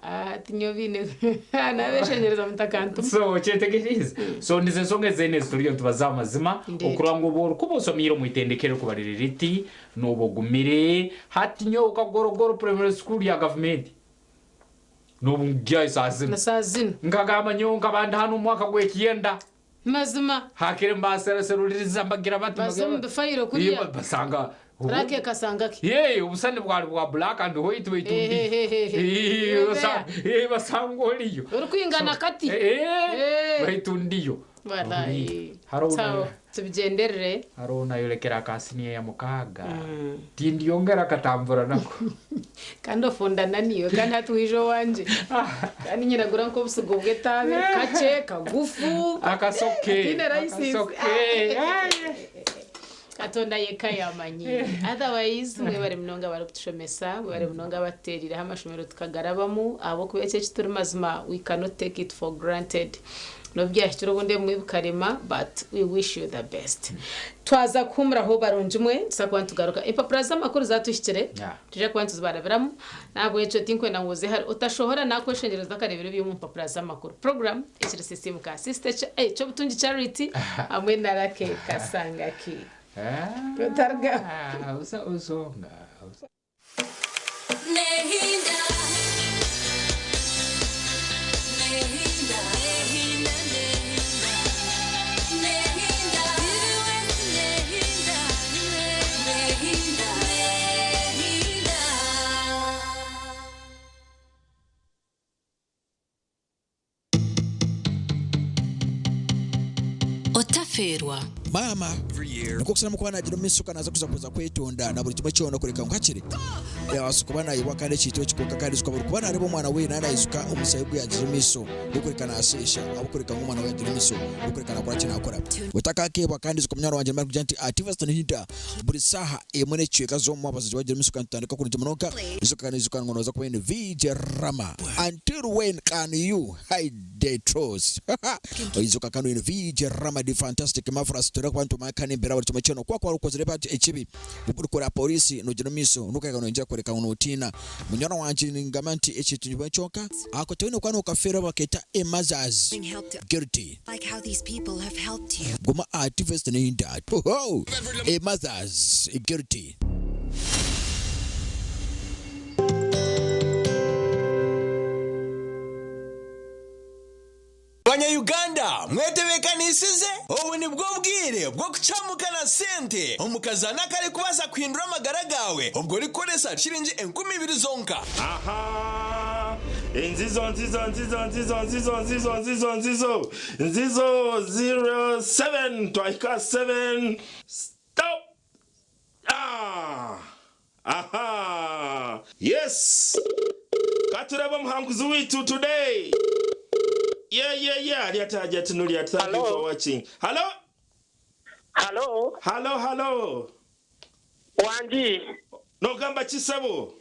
Hati nyowe baine nabeshengyereza mutakantuma. So okyetegeriize? So nizo ensonga ezi ezi turiyo nitubazaho amazima okurora ngu obu orikuba osomiire omu itendekero erikuba riri riti nooba ogumire. Hati nyowe Kagorogoro Primary School ya gavumenti noobu ngugyayo saaha zinu. Na saaha zinu. Nkagamba nyowe nkaba ndi hanu omu mwaka gw'ekyenda. Mazima. Hakire mbaseruseruririza mbagira bati Baza omu bifayiro kuriya. Basanga Rake kasanga ki? Yee, obusani bwari bwa black and white baitu ndiyo. Basanga oriyo. Orikwingana kati. Baitu ndiyo. Walai. Sawa, tubigyenderere. Hariho nayorekera aka siniya ya mukaaga. Tindiyongera akatambura nako. Kandi ofundana naiwe kandi hati waija owangye. Kandi nyinagura nk'obusigo bw'etaabe kakye, kagufu, Akasoke. kataine license. Akasoke. Katonda yeka yamanyi. Otherwise mwebare munonga abarikutushomesa, mwebare munonga abatutereireho amashomero tukagarabamu ahabw'okuba eki ekituri mazima we cannot take it for granted. N'obu byahikire obundi ebimwe bikarema but we wish you the best. Twaza kuhumuraho barungi mwe, nituza kuba nitugaruka. Empapura z'amakuru zatuhikire, nitwija kuba nituzibarabiramu. N'ahabw'ekyo tinkwenda ngu oze hare. Otashohora nakweshengyereza otakareebire ebiri omu mpapura z'amakuru. Program ekiri Sisiimuka. Sister Kyobutungi Charity hamwe na Lucky Kasangaki. Otarugaho. Otafeerwa. Maama nikwo kusharamu kuba nagira omu maisho ka naaza kuza kuza kwetonda na buri kimwe kyona kureka ngu hakiri yabaasa kuba nayebwa kandi ekintu eki kwonka kandi ijuka buri kuba nareeba omwana we naaba naijuka omushaija ogu yagira omu maisho gw'okureka nasheesha ahabw'okureka ngu omwana we yagira omu maisho gw'okureka nakora ki nakora. Otakakeebwa kandi ijuka munywani wangye nimba nikugira nti Ativaston Hinda buri saaha emwe n'ekicweka z'omu mwabazyo wagira omu maisho kandi tutandika kurungi munonga ijuka kandi ijuka ngu nooza kuba oine VJ Rama until when can you hide the truth Oijuka kandi oine VJ Rama the fantastic marvelous turikuba nitumanya kandi embeera buri kimwe kyona ku wakuba okozire ekibi orikora polisi nogira omu maisho nokahika noyongyera kworeka ngu notiina munywani wangye ningamba nti ekintu nikimwe kyonka ako toine kuba nokafeerwa baketa a mothers guilty guma aha TV neinda a mothers guilty. Abashaija mwetebeekanisize? Obu nibwo bwire bw'okucamuka na sente omu kazaano akarikubaasa kuhindura amagara gaawe obwo orikukoresa shiringi 2000 zonka. Aha! Nzizo, nzizo, nzizo, nzizo, nzizo, nzizo, nzizo, nzizo, nzizo, ziro, seven, twahika seven, stop! Ah! Aha! Yes! Ka tureebe omuhanguzi waitu today. Yeah, yeah, yeah. Ari ati Hajati Nuriat, thank you for watching. Hello? Hello? Hello, hello. Wangi. Nogamba ki sebo?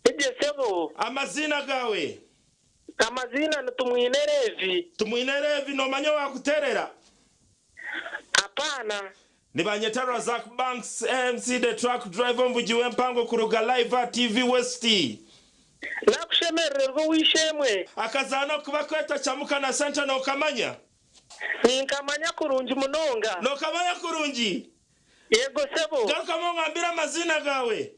Egye sebo. Amaziina gaawe? Amaziina ni Tumwine Levi. Tumwine Levi, nomanya owakuterera? Apaana. Nibanyeta Razak Banks MC the truck driver omuvugi w'empango kuruga live aha TV West. Nakushemerererwa ow'eishe-emwe. Akazaano aku bakweta Chamuka na Sente nokamanya? Ninkamanya kurungi munonga. Nokamanya kurungi? Yego sebo. Garukamu ongambire amaziina gaawe.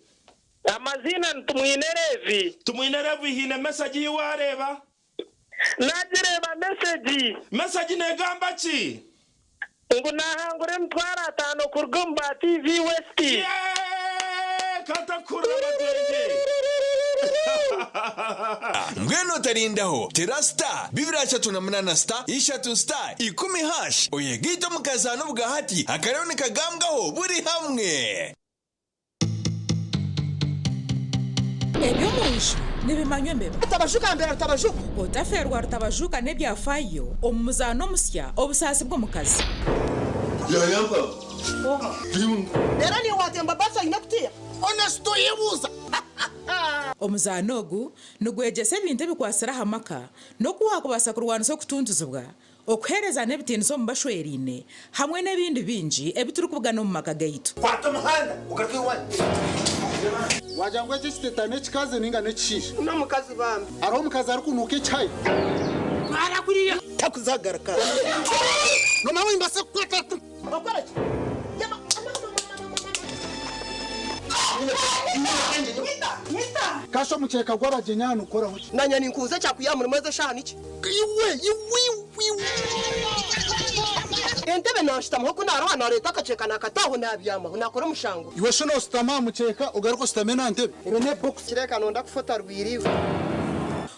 Amaziina ni Tumwine Levi. Tumwine Levi haine mesagi ei waareeba? Nagireeba mesegi. Mesegi negamba ki? Ngu nahangura emitwaro atano kuruga omu ba TV West. Yeeeeee! Kantakuhurira amatwengye. Mbwenu otarindaho, tera star 238 star ishatu star ikumi hash oyegaite omu kazaano obwahati akariyo nikagambwaho buri hamwe. Eby'omu nju nibimanywa embeba. Rutabajuka mbera Rutabajuka. Otafeerwa Rutabajuka n'ebyafaayo omu muzaano omusya Obusaasi bw'omukazi. Reero niiwe waatemba baasi oine kutiya? Honest oyebuuza. Omuzaano ogu nigwegyesa ebintu ebikwatsire aha maka n'oku waakubaasa kurwanisa okutuntuzibwa, okuheerezana ebitiinisa omu bashweraine hamwe n'ebindi bingi ebi turikubugana omu maka gaitu. Kwata omuhanda ogaruke owanyu. Wagira ngu eki ekiteta n'ekikazi ninga n'ekishaija? N'omukazi bambi. Hariho omukazi arikunuuka ekihayi? Twara kuriya. Takuzagaruka. Noomanya nimbaasa kukwata. Okora ki? Kasha omukyeka gw'abagyenyi aha nigukoraho ki? Nanye ninkubuza ekyakwiha omuri mwezi eshaaha niki? Iwe iwe iwe. Entebe nanshutamaho ku naroha nareeta akakyeka nakata aho nabyamaho nakora omushango. Iwe shi noshutama aha mukyeka ogaruke oshutame n'aha ntebe? Ero ne box. Kireka nonda kufa otarwire iwe.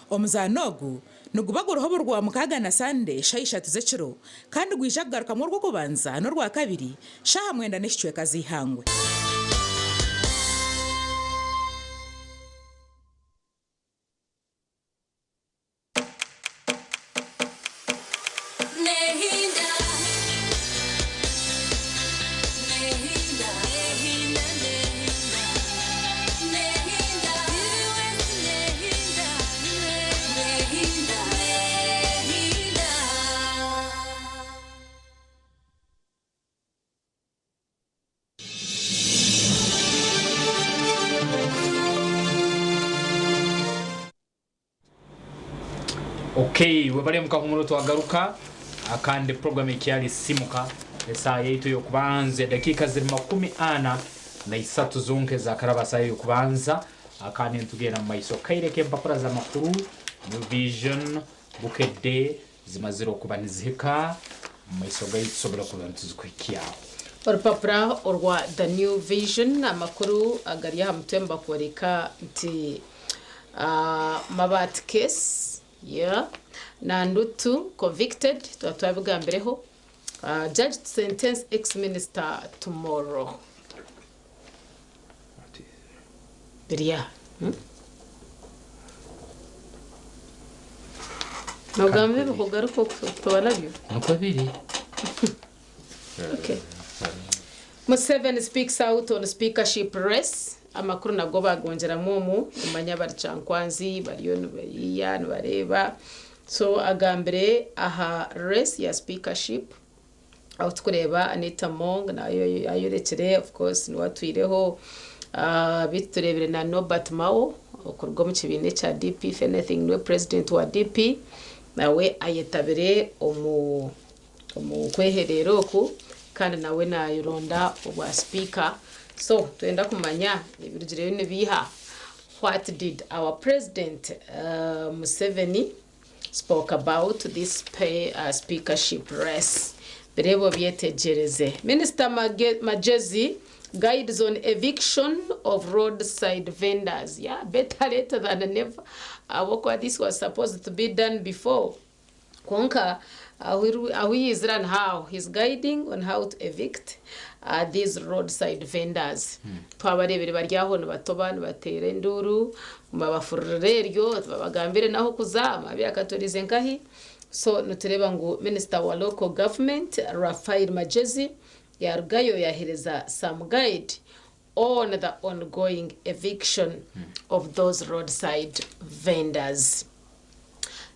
Omuzaano ogu niguba guriho buri Rwamukaaga na Sande shaaha ishatu z'ekiro kandi gwija kugarukamu Orwokubanza n'Orwakabiri shaaha mwenda n'ekicweka z'eihangwe. Okay, webale mukahumuro twagaruka kandi program ekyali simuka esaaha yaitu ey'okubanza edakiika ziri 43 zonka ezakaraba saaha ey'okubanza kandi nitugenda mu maiso kaire k'empapura z'amakuru New Vision Bukedde zimazire okuba nizihika mu maiso gaitu tusobora kuba nituzikuhikyaho. Orupapura orwa The New Vision amakuru agari aha mutwe nibakworeka nti Mabaati case yeah Nandutu convicted twaba twabigambireho Judge to sentence ex minister tomorrow biri aha. Nogamba ebikugaruka okuba nabyo? Nikwo biri. Okay. Museveni speaks out on speakership race. Amakuru nago bagongyeramu omu omanya abari Kyankwanzi bariyo nibayiiya nibareeba. So agambire aha race ya speakership ahu turikureeba Anita Among nayo ayorekire of course niwe atwireho. Beitu tureebire na Norbert Mao okuruga omu kibiina ekya DP if anything niwe president wa DP nawe ayetabire omu omu kwehereera oku kandi nawe nayeronda obwa sipiika. So twenda kumanya ebirugireyo nibiiha? What did our president Museveni. spoke about this pay, speakership race. Bireebe obyetegyereze. Minister Magyezi guides on eviction of roadside vendors. Yeah, better late than never. Ahabw'okuba this was supposed to be done before. Kwonka ahu yaizire niho aho. He's guiding on how to evict these roadside vendors. Twabareebire bari aho nibatoba nibateera enduuru babafururire eryo babagambire n'ahokuza amabi akaturize nkahi. So nitureeba ngu minisita wa local government Raphael Magyezi yarugayo yahereza some guide on the ongoing eviction of those roadside vendors.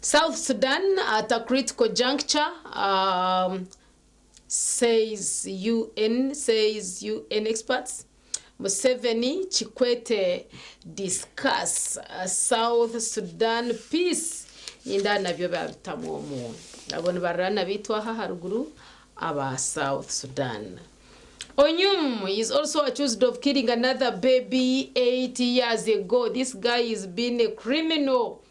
South Sudan at a critical juncture, says UN, says UN experts. Museveni, Kikwete discuss South Sudan peace. Ninda nabyo babitamu omu. Abo nibarurana bitu aha haruguru aba South Sudan. Onyum is also accused of killing another baby 8 years ago. This guy is been a criminal.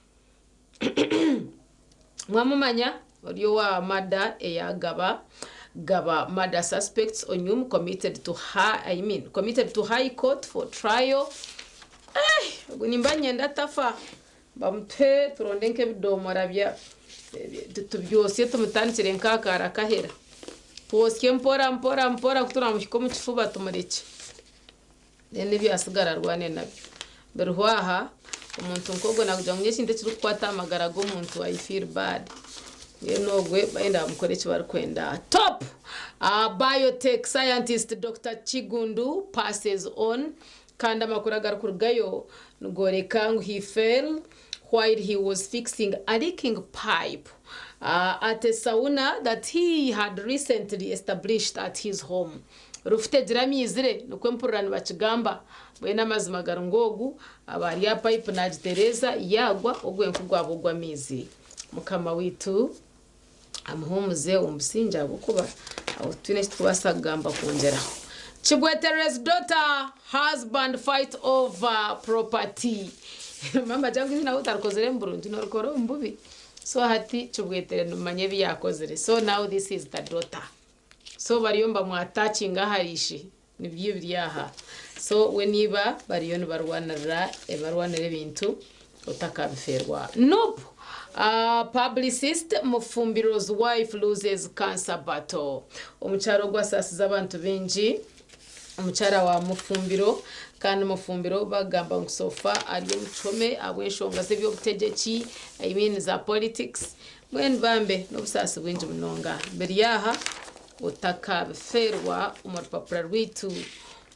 Mwamumanya ori owa murder eya Gaba Gaba murder suspects Onyum committed to high, I mean, committed to high court for trial. Eh, ogu nimba nyenda atafa bamutwe turonde nk'ebidomora bya tubyosye tumutandikire nk'akaara kahera. Twosye mpora mpora mpora kuturamuhika omu kifuba tumurekye. Then ebyasigara arwane nabyo. Biriho aha omuntu nk'ogwo nakugira ngu ekintu ekirikukwata aha magara g'omuntu I feel bad. Mbwenu ogwe bayenda bamukore eki barikwenda. Top biotech scientist Doctor Kiggundu passes on kandi amakuru agarikurugayo nigoreka ngu he fell while he was fixing a leaking pipe at a sauna that he had recently established at his home. Rufu tegira amiizire nikwo empurira nibakigamba. Mbwenu amazima gari ngu ogu aba ari aha pipe nagitereeza yaagwa ogwe nk'ogwaba ogw'amaizi. Mukama waitu amuhuumuze omu busingye ahabw'okuba aho titwine eki turikubaasa kugamba kwongyeraho. Kibwetere's daughter husband fight over property. Mama jangu nawe otarikozire omu burungi norikora omu bubi. So hati Kibwetere nimumanya ebi yakozire. So now this is the daughter. So bariyo nibamwatakinga ahari ishe nibyo ebiri aha. So we n'iba bariyo nibarwanirira barwanira ebintu otakabifeerwa. Nup publicist Mufumbiro's wife loses cancer battle. Omukyara ogu asaasize abantu baingi, omukyara wa Mufumbiro kandi Mufumbiro bagamba ngu so far ari omu kihome ahabw'enshonga z'eby'obutegyeki, I mean za politics. Mbwenu bambe n'obusaasi bwingi munonga. Biri aha otakabifeerwa omu rupapura rwaitu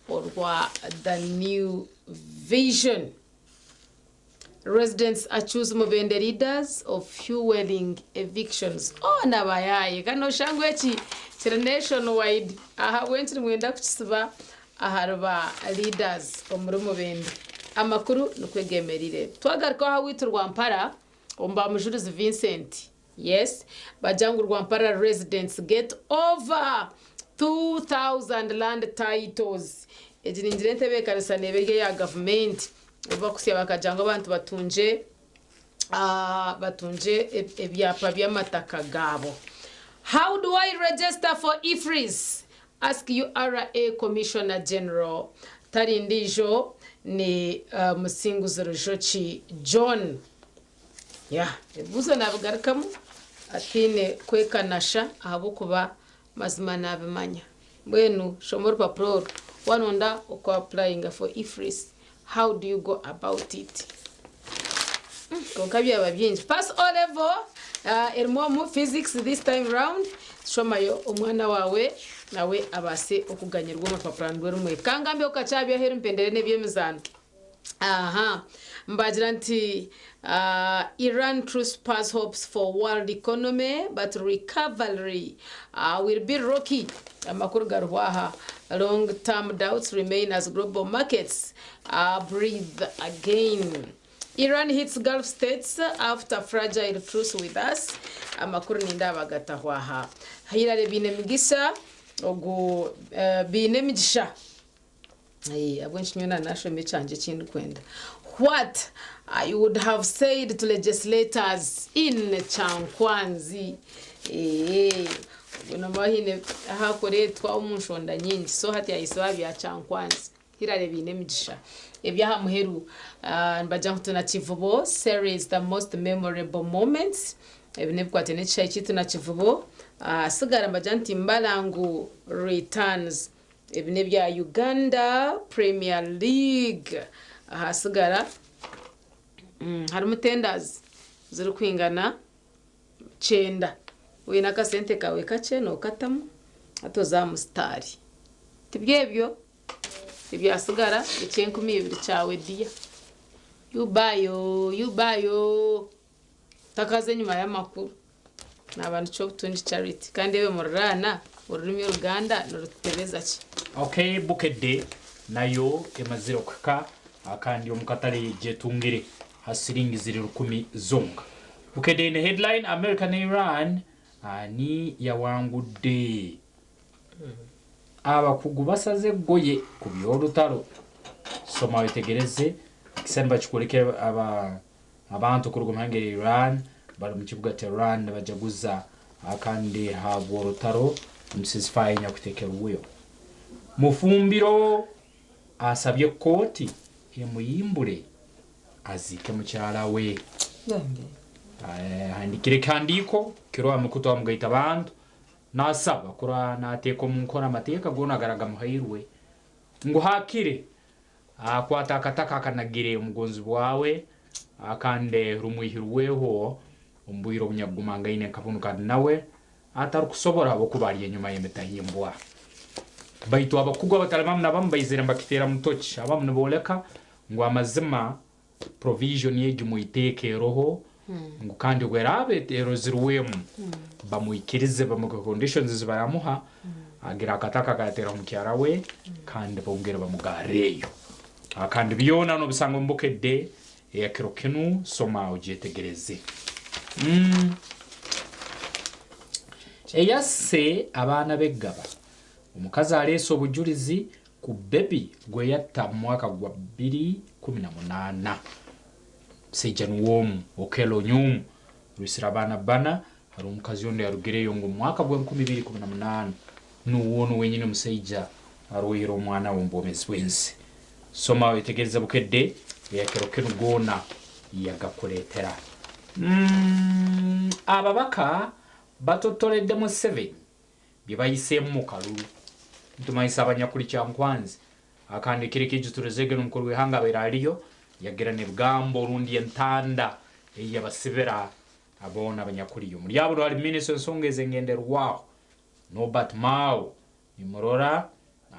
orwa The New Vision. Residents accuse Mubende leaders of fueling evictions. Oh nabayaaye kandi noshusha ngu eki kiri nationwide ahabw'enki nimwenda kukisiba ahari ba leaders omuri Mubende. Amakuru nikwo gemereire. Twagaruka aha waitu Rwampara omu ba Mujurizi Vincent. Yes, bagira ngu Rwampara residents get over 2000 land titles. Egi ningira entebeekanisa neeba eri eya gavumenti obu bakutsya bakagira ngu abantu batungye batungye ebyapa by'amataka gaabo. How do I register for EFRIS? Ask URA Commissioner General. Tari ndiijo ni Musinguzi Rujoki John. Yeah, ebibuuzo naabigarukamu ataine kwekanasha ahabw'okuba mazima naabimanya. Mbwenu shoma orupapura oru waronda oku apurayinga for EFRIS, how do you go about it? Kwonka byaba bingi. Pass O level erimu omu physics this time round, shomayo omwana waawe nawe abaase okuganyirwa omu rupapura nirwo rumwe. Kangambe okakyabya aheeru mpendere n'eby'emizaano. Aha, mbagira nti Iran truce spurs hopes for world economy but recovery will be rocky. Amakuru gariho aha. Long term doubts remain as global markets breathe again. Iran hits Gulf states after fragile truce with us. Amakuru nindaaba agataho aha. Hillary Biinemigisha ogu Biinemigisha. Ahabw'enki nyowe naanashoma ekyangye eki ndikwenda. What you would have said to legislators in Kyankwanzi. Eeh, obwo nooba haine ahakureetwa omu nshonda nyingi so hati yahisibwe aha bya Kyankwanzi. Hillary Biinemigisha. Eby'aha muheru nibagira ngu Tunakivubo series the most memorable moments ebi n'ebikwataine n'ekishaayi kyaitu Nakivubo. Ahasigara nibagira nti Mbalangu returns ebi n'ebya Uganda Premier League. Ahasigara harimu tenders zirikwingana kyenda. Waine akasente kaawe kakye nookatamu hati oza aha musitaari. Tibyebyo? Ebyasigara eky'enkumi ibiri kyawe dear. You buy oo, you buy oo. Otakaza enyima y'amakuru. Naaba nikyo Obutungi Charity. Kandi ebyo muriraana, orurimi Oruganda nirututebeza ki? Ok Bukedde nayo emazire okuhika kandi omu katare gyetungire ha siringi ziri rukumi zonka. Bukedde eine headline America ne Iran ani yawangudde? Abakugu basaze eggoye ku by'orutaro. Soma wetegereze ekisani bakikwoleka abantu kuruga omu ihanga erya Iran bali omu kibuga Tehran nibajaguza kandi habw'orutaro omu ceasefire enyakutekerweho. Mufumbiro asabye kooti emuyimbure aziike mukyara we. Ahandikire ekihandiiko kiro aha mukutu gwa mugaita bantu Naasaba kurora naateeka omu nkora amateeka goona agaragamuhairwe, ngu haakire akwate akataka akanagire omugonzibwa we, kandi rumwihirweho omu bwire obunyakugumangaine nka bunu kandi nawe atarukusobora habwokuba ali enyuma y'emitahimbwa. Baitu abakugu abatali bamu na bamu baizire nibakiteera mutoki, abamu nibooleka ngu amazima provision egi mwiteeka eroho ngu kandi obu eraaba erozirwemu bamwikirize bamuhe conditions ezi baramuha agire akataka akayateeraho mukyara we kandi bongere bamugarreeyo. Kandi byona nobisanga omu Bukedde eya kiro kinu soma ogyetegereze. Eyasse abaana b'eggaba, omukazi aleese obujurizi ku bbebi gweyatta mu mwaka gwa 2018. Omusaija nuwe omu, Okello Onyum, arwisire abaana bbana. Haroho omukazi ondi arugireyo ngu omu mwaka gwa 2018 nuwe onu wenyini omusaija arwaire omwana we omu bwomeezi bw'ensi. Soma oyetegereze Bukedde eya kiro kinu goona yagakuleetera. Ababaka batotoledde Museveni bye bayiseemu mu kalulu. Nitumanyisa abanyakuli Kyankwanzi akandi ekiro eky'eijuturizeege n'omukuru w'ihanga abaire aliyo yagira n'ebigambo rundi entanda ei yabasibira boona abanyakuliyo. Omuri abo hali minisita w'ensonga ez'engenderwaho Norbert Mao nimurora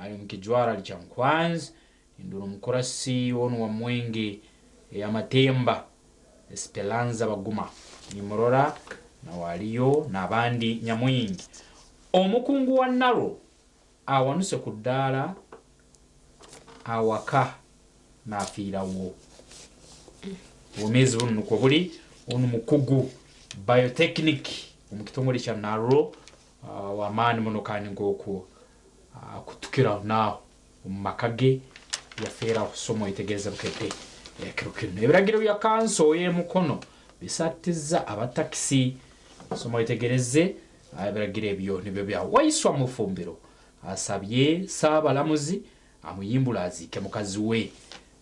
ali omu kijwaro ali Kyankwanzi, nindora omukurasi onu wa Mwenge ey'amatemba Esperanza Baguma nimurora nawe aliyo n'abandi nyamwingi. Omukungu wa NARO awanuse ku ddaala awaka nafiirawo. Obwomeezi bunu nukwo buli. Onu mukugu biotechnic omu kitongole kya NARO w'amaani muno kandi nk'oku akutukira aho naaho omu maka ge yafeeraho. Soma oyetegereze Bukedde ekiro kinu. Ebiragiro bya kanso y'e Mukono bisatiza abatakisi. Soma oyetegereze ebiragiro ebyo nibyo bya Waiswa Mufumbiro asabye Ssaabalamuzi amuyimbule aziike mukazi we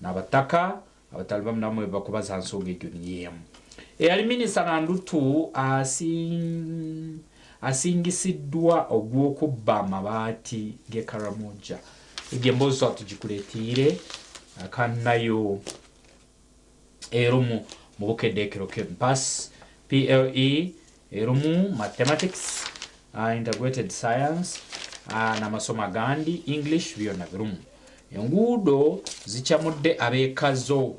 n'abataka abatali bamu na bamwe ebibakubaza ha nsonga egyo niyo emu. Eyali minisita Nandutu asingisiddwa ogw'okubba amabaati g'e Karamoja. Egyo emboozi twaba tugikuletiire kandi nayo erumu mu Bukedde ekiro kinu. Pass PLE erumu Mathematics, Integrated Science n'amasomo agandi, English byona birumu. Enguudo zicamudde ab'e Kazo.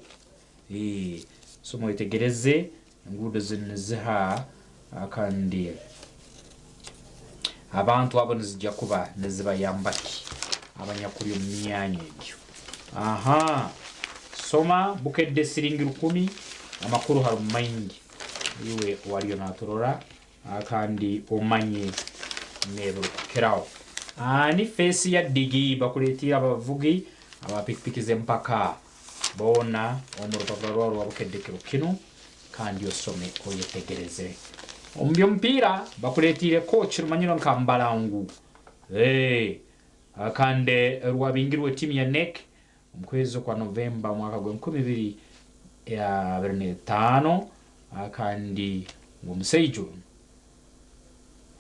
Soma oyetegereze enguudo zinu niziha kandi abantu abo nizija kuba nizibayamba ki abanyakuli omu myanya egyo. Aha soma Bukedde siringi rukumi amakuru harumu maingi iwe owaliyo naturora kandi omanye n'ebirukukiraho. Ni feesi ya ddigi bakuletiire abavugi aba pikipiki z'empaka. Boona omu rupapura rwawe rwa Bukedde kiro kinu kandi osome oyetegereze. Omu by'omupiira bakureetiire coach rumanyirwe nka Mbalangu. Hey, kandi rwabingirwe tiimu ya NEC omu kwezi okwa Novemba omwaka gwa 2025, kandi ngu omusaija onu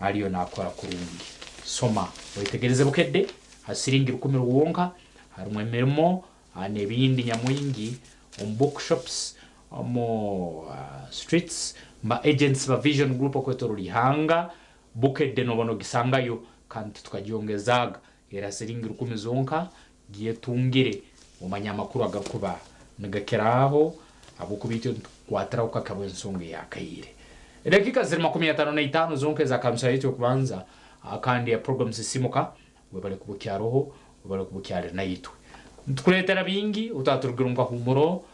ariyo nakora kurungi. Soma wetegereze Bukedde ha siringi 1000 rwonka. Harimu emirimo n'ebindi nyamwingi omu bookshops, omu streets, ba agents ba Vision Group okwetorora ihanga. Bukedde nobona ogisangayo kandi tukagyongezaga era siringi 1000 zonka. Gyetungire omanye amakuru agakuba nigakiraho, habwokuba itwe nitukwatiraho kakaba ensonga eyakaire. Edakika ziri 55 zonka ezakamisa yaitu okubanza kandi ya program Sisimuka. Webale kuba okyaroho, webale kuba okyali naitwe. Nitukuleetera bingi utaturugire omu kahumuro,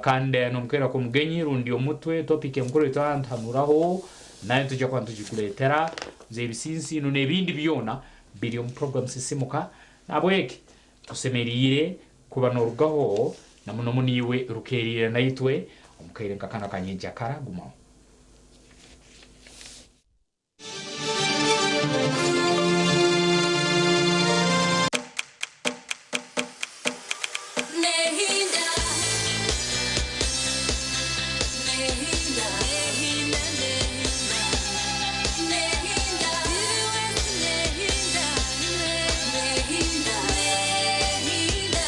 kandi nomukeera k'omugenyi rundi omutwe topic enkuru etwantuhanuraho nayo tujja kuba nitugikuleetera nze ebisinsino n'ebindi byona biri omu program Sisimuka. Nabweki tusemeriire kuba norugaho na muno muno iwe rukeeriire naitwe omukaire nka kano akanyenkyakara. Gumaho. Nehinda, nehinda, nehinda, nehinda, nehinda, nehinda, nehinda.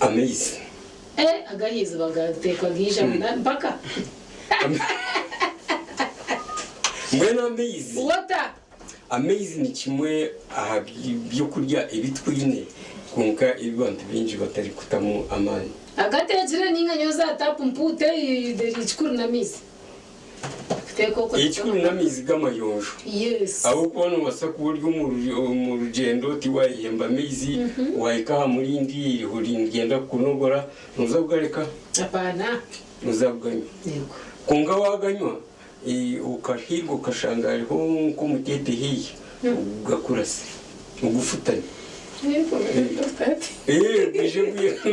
Amaizi. Eh, agahiizi bagateekwa gaija mpaka. Mbwenu amaizi. Water. Amaizi ni kimwe aha byokurya ebi twine, kwonka ebi bantu baingi batarikutamu amaani. Agateekire ninga nyowe za tapu mpuute, ekikuru n'amaizi. Kuteeka okwo. Ekikuru n'amaizi g'amayonjo. Ahabw'okuba noobaasa kuba ori omu rugyendo tiwaayehemba amaizi, waahika aha murindi eiriho niryenda kukunogora, nooza kugareka? Apaana. Nooza kuganywa. Kwonka waaganywa okahirwa okashanga hariho nk'omuteete haihi, ogugakurase, ogufutame. Gwije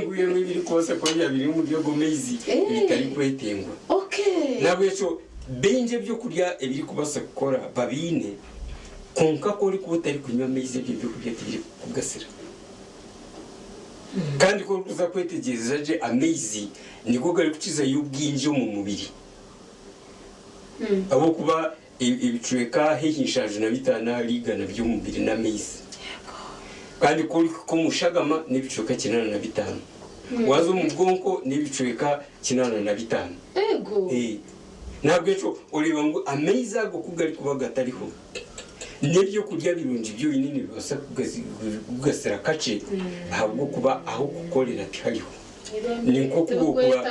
gwihemu ebirikubaasa kuba byaba biri omuri ago maizi ebitarikwetengwa. Nahabwekyo baingi ebyokurya ebirikubaasa kukora babiine, kwonka ku orikuba otarikunywa amaizi ebyo byokurya tibirikukugasira. Kandi ku orikuza kwetegyereza gye amaizi nigo garikukizayo obwingi omu mubiri. Ahabw'okuba ebicweka haihi 75 ahari igana by'omubiri n'amaizi. Kandi ku orikuhika omu shagama n'ebicweka 85. Waaza omu bwonko n'ebicweka 85. N'ahabw'ekyo oreeba ngu amaizi ago ku garikuba gatariho, n'ebyokurya birungi byonyine nibibaasa kugasira kakye ahabw'okuba ah'okukorera tihariho. Ni nk'oku okuba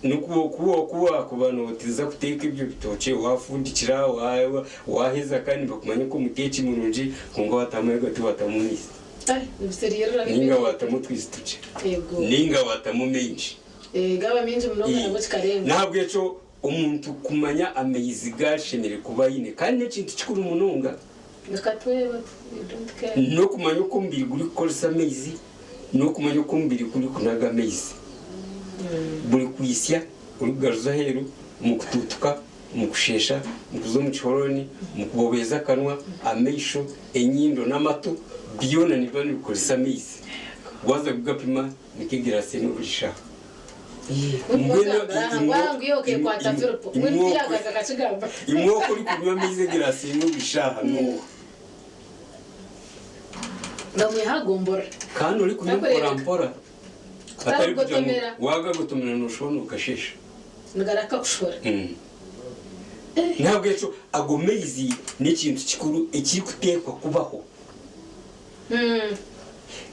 Nikwo ku waakuba nootiza kuteeka ebyo bitookye, waafundikira, waaheza kandi nibakumanya nk'omuteeki murungi, kwonka waatamu yoghurt waatamu amaizi, nainga waatamu otwizi tukye, nainga waatamu maingi. N'ahabw'ekyo omuntu kumanya amaizi gu ashemereire kuba aine, kandi n'ekintu kikuru munonga, n'okumanya oku omubiri gurikukoresa amaizi, n'okumanya oku omubiri gurikunaga amaizi. Buri kwitsya orikugaruza aheeru, omu kutuutuka, omu kusheesha, omu kuza omu kihorooni, omu kubobeeza akanwa, amaisho, enyindo n'amatu, byona nibiba nibikoresa amaizi. Waaza kugapima ni nk'egiraasi emwe buri shaaha. Mbwenu imwe oku orikunywa amaizi egiraasi emwe buri shaaha n'oha? Kandi orikunywa mpora mpora. Atari kugira ngu waagagotomera nooshuba nookasheesha. N'ahabw'ekyo ago maizi n'ekintu kikuru ekirikuteekwa kubaho.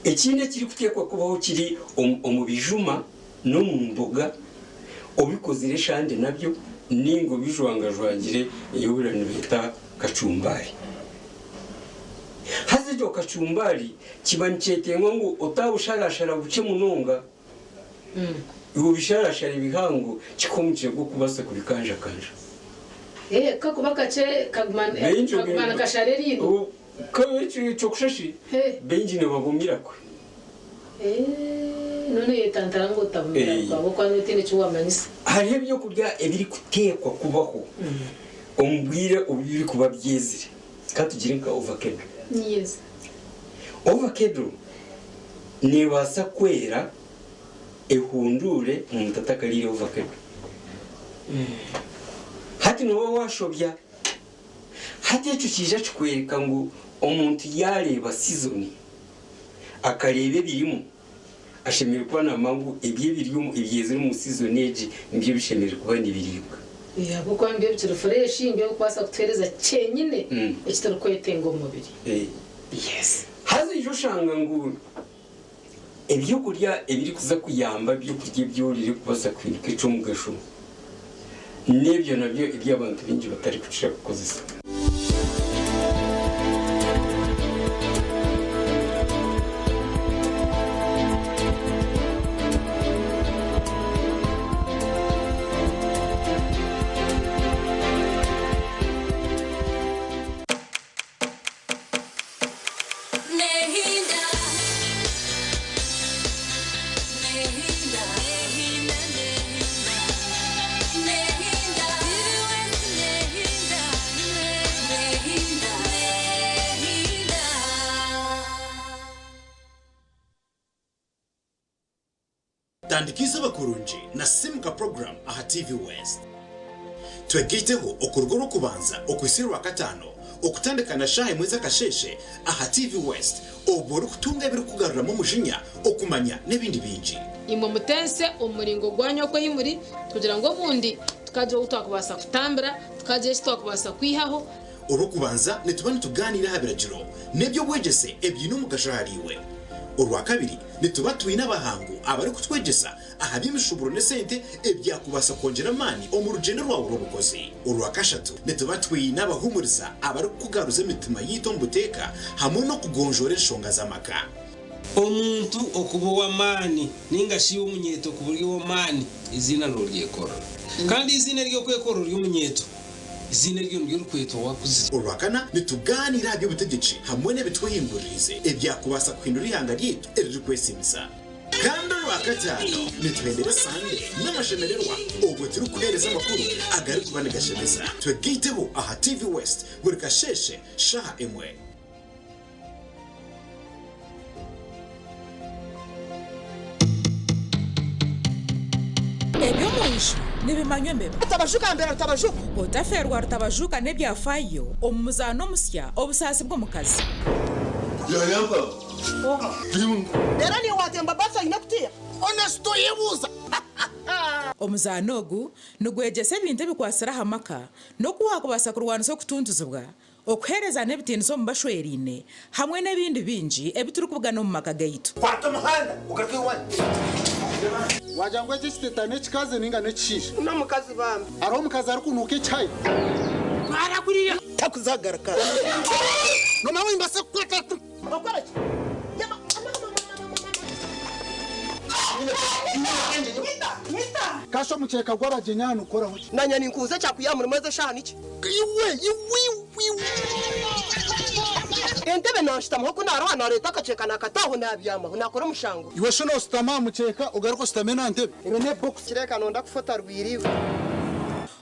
Ekindi ekirikuteekwa kubaho kiri omu bijuma n'omu mboga, obikozire eshande nabyo nainga obijwangajwangire ei ohurira nibeeta kacumbari. Haza egyo kacumbari kiba nikyetengwa ngu otabusharashara bukye munonga, iwe obisharashare bihango kikuhe omugisha gw'okubaasa kubikanjakanja. Eh, kakuba kakye kaguma Baingi kaguma nikashara eriino. Ekyokusha shi baingi nibabumira kwe. Eh, none oyetantara ngu otabumira Eh. kwe ahabw'okuba notiina eki wamanyisa. Hariho ebyokurya ebirikuteekwa kubaho omu bwire obu birikuba byezire. Ka tugire nka ovakedo. Yes. Ovakedo neebaasa kwera ehunduure omuntu atakariire ovakedo. Hati nooba waashobya. Hati ekyo kiija kikworeka ngu omuntu yaareeba sizoni akareeba ebirimu, ashemereire kuba naamanya ngu ebi ebiri omu ebyezire omu sizoni egi nibyo bishemereire kuba nibiriibwa. Ahabw'okuba nibyo bikiri fureshi, nibyo birikubaasa kutuheereza kyenyine eki turikwetenga omu mubiri. Yes. Haza oija oshanga ngu ebyokurya ebirikuza kuyamba ebyokurya ebi oriire kubaasa kuhinduka eky'omugasho n'ebyo nabyo ebi abantu baingi batarikukira kukozesa. Nehinda, nehinda, nehinda, nehinda, nehinda, nehinda, nehinda. Tandika izooba kurungi na Simuka Program aha TV West. Twegaiteho okuruga Orwokubanza okuhitsya Orwakataano okutandika na shaaha emwe z'akasheeshe aha TV West obwo orikutunga ebirikukugaruramu omujinya, okumanya n'ebindi bingi. Imwe mutense omu muringo gwanyu oku ei muri, kugira ngu obundi tukagira ou twakubaasa kutambira, tukagira eki twakubaasa kwihaho. Orwokubanza nituba nitugaaniira aha biragiro n'eby'obwegyese ebiine omugasho ahariiwe. Orwakabiri nituba twine abahangu abarikutwegyesa aha by'emishuuburo n'esente ebyakubaasa kwongyera amaani omu rugyendo rwawe rw'obukozi. Orwakashatu nituba twine abahuumuriza abarikukugaruza emitima yaitu omu buteeka hamwe n'okugonjoora enshonga z'amaka. Omuntu okuba ow'amaani nainga shi omunyeeto kuba ori ow'amaani, eiziina nooryekorera. Kandi eiziina ery'okwekorera ori omunyeeto, eiziina eryo niryo orikwetwa waakuzire. Orwakana, nitugaaniira aha by'obutegyeki hamwe n'ebitwehinguririize ebyakubaasa kuhindura eihanga ryaitu eririkwesiimisa. Kandi Orwakataano, nituhendera Sande n'amashemererwa obwo turikuheereza amakuru agarikuba nigashemeza. Twegaiteho aha TV West buri kasheeshe shaaha emwe. Eby'omunju nibimanywa embeba. Rutabajuka mbera Rutabajuka. Otafeerwa Rutabajuka n'ebyafaayo omu muzaano omusya Obusaasi bw'omukazi. Reero niiwe waatemba baasi oine kutiya. Honesty oyebuuza. Omuzaano ogu nigwegyesa ebintu ebikwatsire aha maka n'oku waakubaasa kurwanisa okutuntuzibwa, Okuheereza n'ebitiinisa omu bashweraine hamwe n'ebindi bingi ebi turikubugana omu maka gaitu. Kwata omuhanda ogaruke owanyu. Wagira ngu eki ekiteta n'ekikazi ninga n'ekishaija? N'omukazi bambi. Hariho omukazi arikunuuka ekihayi? Twara kuriya. Takuzagaruka. Nomanya nimbaasa kukwata. Okora ki? Kasha omukyeka gw'abagyenyi aha nigukoraho ki? Nanye ninkubuza ekyakwiha murimo ezi eshaaha niki? Iwe iwe iwe. Entebe nanshutamaho ku naroha nareeta akakyeka nakata aho nabyamaho nakora omushango. Iwe shi noshutama aha mukyeka ogaruke oshutame n'aha ntebe? Ebe ne box. Kireka nonda kufa otarwire iwe.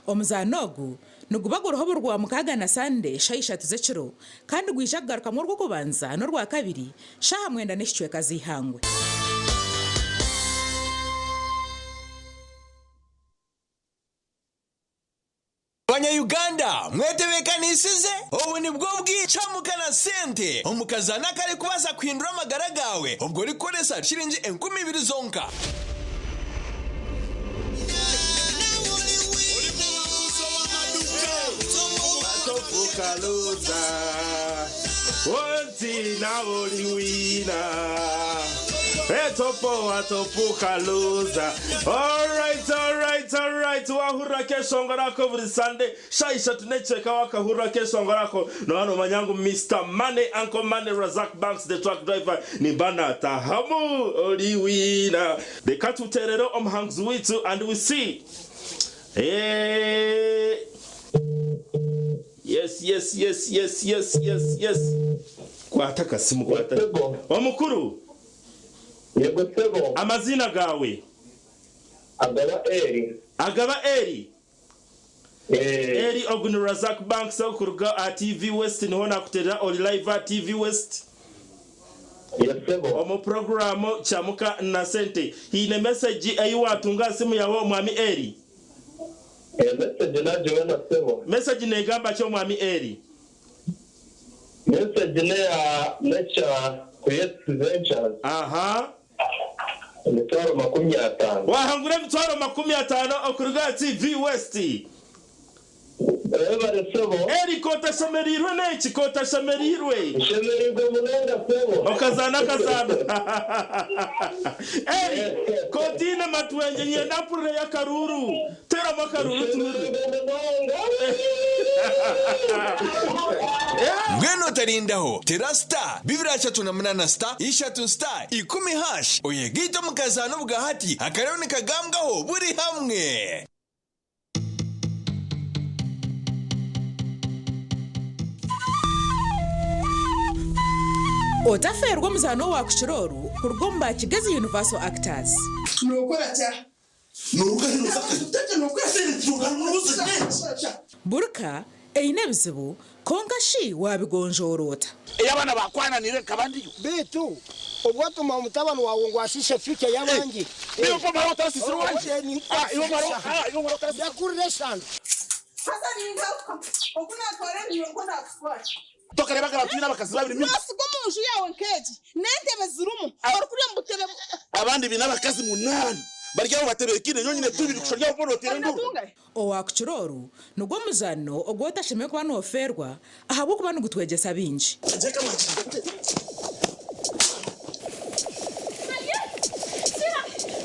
Omuzaano ogu niguba guriho buri Rwamukaaga na Sande shaaha ishatu z'ekiro kandi gwija kugarukamu Orwokubanza n'Orwakabiri shaaha mwenda n'ekicweka z'eihangwe. Banya Uganda mwetebekanisize? Obu nibwo bwire kyamuka na sente omu kazaano akarikubaasa kuhindura amagara gaawe obwo orikukoresa shiringi 2000 zonka. Etopoa topuka loser. Alright, alright, alright. Wahurira keshongoro ako buri Sunday shaaha ishatu n'ekicweka wakahurira keshongoro ako nooba noomanya ngu Mister Money, Uncle Money, Razak Banks the truck driver nimba naatahamu ori winner. Reka tuteerere omuhanguzi waitu and we see. Eeeh. Yes, yes, yes, yes, yes, yes, yes. Kwata akasimu kwata. Omukuru. Yego sebo. Amaziina gaawe. Agaba Eri. Agaba Eri. Eri ogu ni Razak Banks okuruga aha TV West niho nakuterera ori live aha TV West. Omu puroguraamu Kyamuka na Sente. Haine mesegi ei waatunga aha simu yaawe Omwami Eri? Mesegi nagiboona sebo. Mesegi neegamba ki Omwami Eri? Mesegi neya Nature Creates Ventures. Aha. Emitwaro 50. Waahangura emitwaro 50 okuruga aha TV West. Webare sebo. Eri kotashemereirwe n'eki kotashemereirwe. Nshemereirwe munonga sebo. Okazaana akazaano. Eri kotiine matwengye nyenda mpurireyo akaruuru. Teeramu akaruuru tuhurire. Mbwenu otarindaho, tera star 238 star ishatu star 10 hash oyegaite omu kazaano obwahati akariyo nikagambwaho buri hamwe. Otafeerwa omuzaano owaakukira oru kuruga omu ba Kigezi Universal Actors. Burka eine ebizibu, kwonka shi waabigonjoora ota? Ei abaana baakwananiire nkaba ndiyo. Beitu obwo watuma mutabani waawe ngu ashiishe future y'abandi. Ndakurira eshano. Haza ningaruka oku naatwara ebinywa nikwo naakutwara. Tokareeba nka twine abakazi babiri mingi. Noosiga omu nju yaawe nk'egi n'entebe zirimu, orikurya omu butebe. Abandi baine abakazi munaana bari aho batebeekaine, nyowe nyine tubiri kushusha ori aho boona oteera enduuru. Owaakukira oru nigwo muzaano ogu otashemereire kuba noofeerwa ahabw'okuba nigutwegyesa bingi.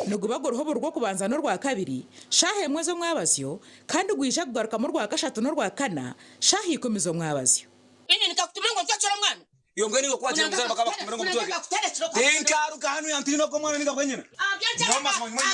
Niguba guriho buri Rwokubanza n'Orwakabiri shaaha emwe z'omwabazyo kandi gwija kugarukamu Orwakashatu n'Orwakana shaaha ikumi z'omwabazyo. Inye nikakutuma ngu ntwekere omwana. Iwe mbwenu iwe ku wagira omuzaire bakaba bakutumire ngu omutweke. Tinkaruga hanu yantiine ogwo omwana ninga gwenyine. Nyowe mazima nyowe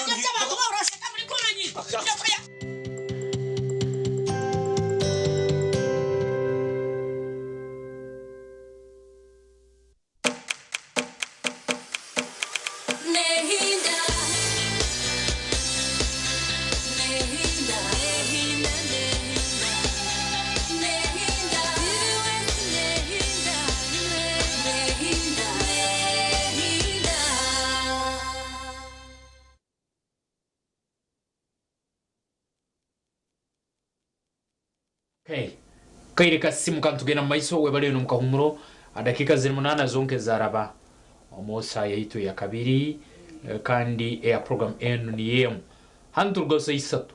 Okay. Kaire kasisimuka nitugenda mu maiso webale eno mukahumuro dakiika ziri munaana zonka ezaraba omu saaha yaitu eya kabiri eh, kandi eya program enu niyo emu hanu turuga saa isatu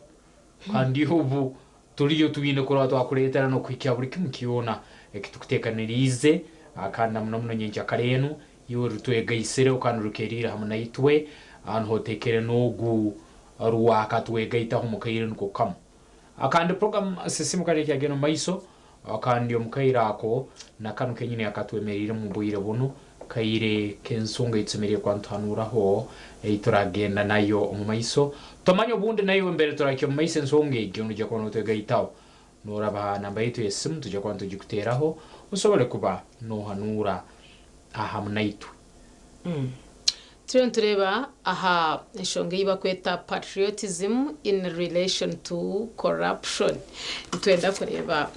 kandi obu turiyo twine kuraba twakureetera n'okuhikya buri kimu kyona ekitukuteekaniriize ah, kandi na muno muno nyenkyakara enu iwe rutwegaisireho kandi rukeriire hamu naitwe ah, niho oteekere n'ogu rwakatwegaitaho omu kaire niko kamu. Kandi program Sisimuka nekyagenda omu maiso kandi omu kaire ako na kanu kenyini akatwemereire omu bwire bunu kaire k'ensonga ei tusemeriire kuba nituhanuuraho ei turagenda nayo omu maiso. Tomanya obundi naiwe mbere turahikya omu maiso ensonga egyo noija kuba notwegaitaho. Noraba ha namba yaitu ey'esimu twija kuba nitugikuteeraho osobole kuba nohanuura ahamu naitwe. Turiyo nitureeba aha enshonga ei barikweta patriotism in relation to corruption. Nitwenda kureeba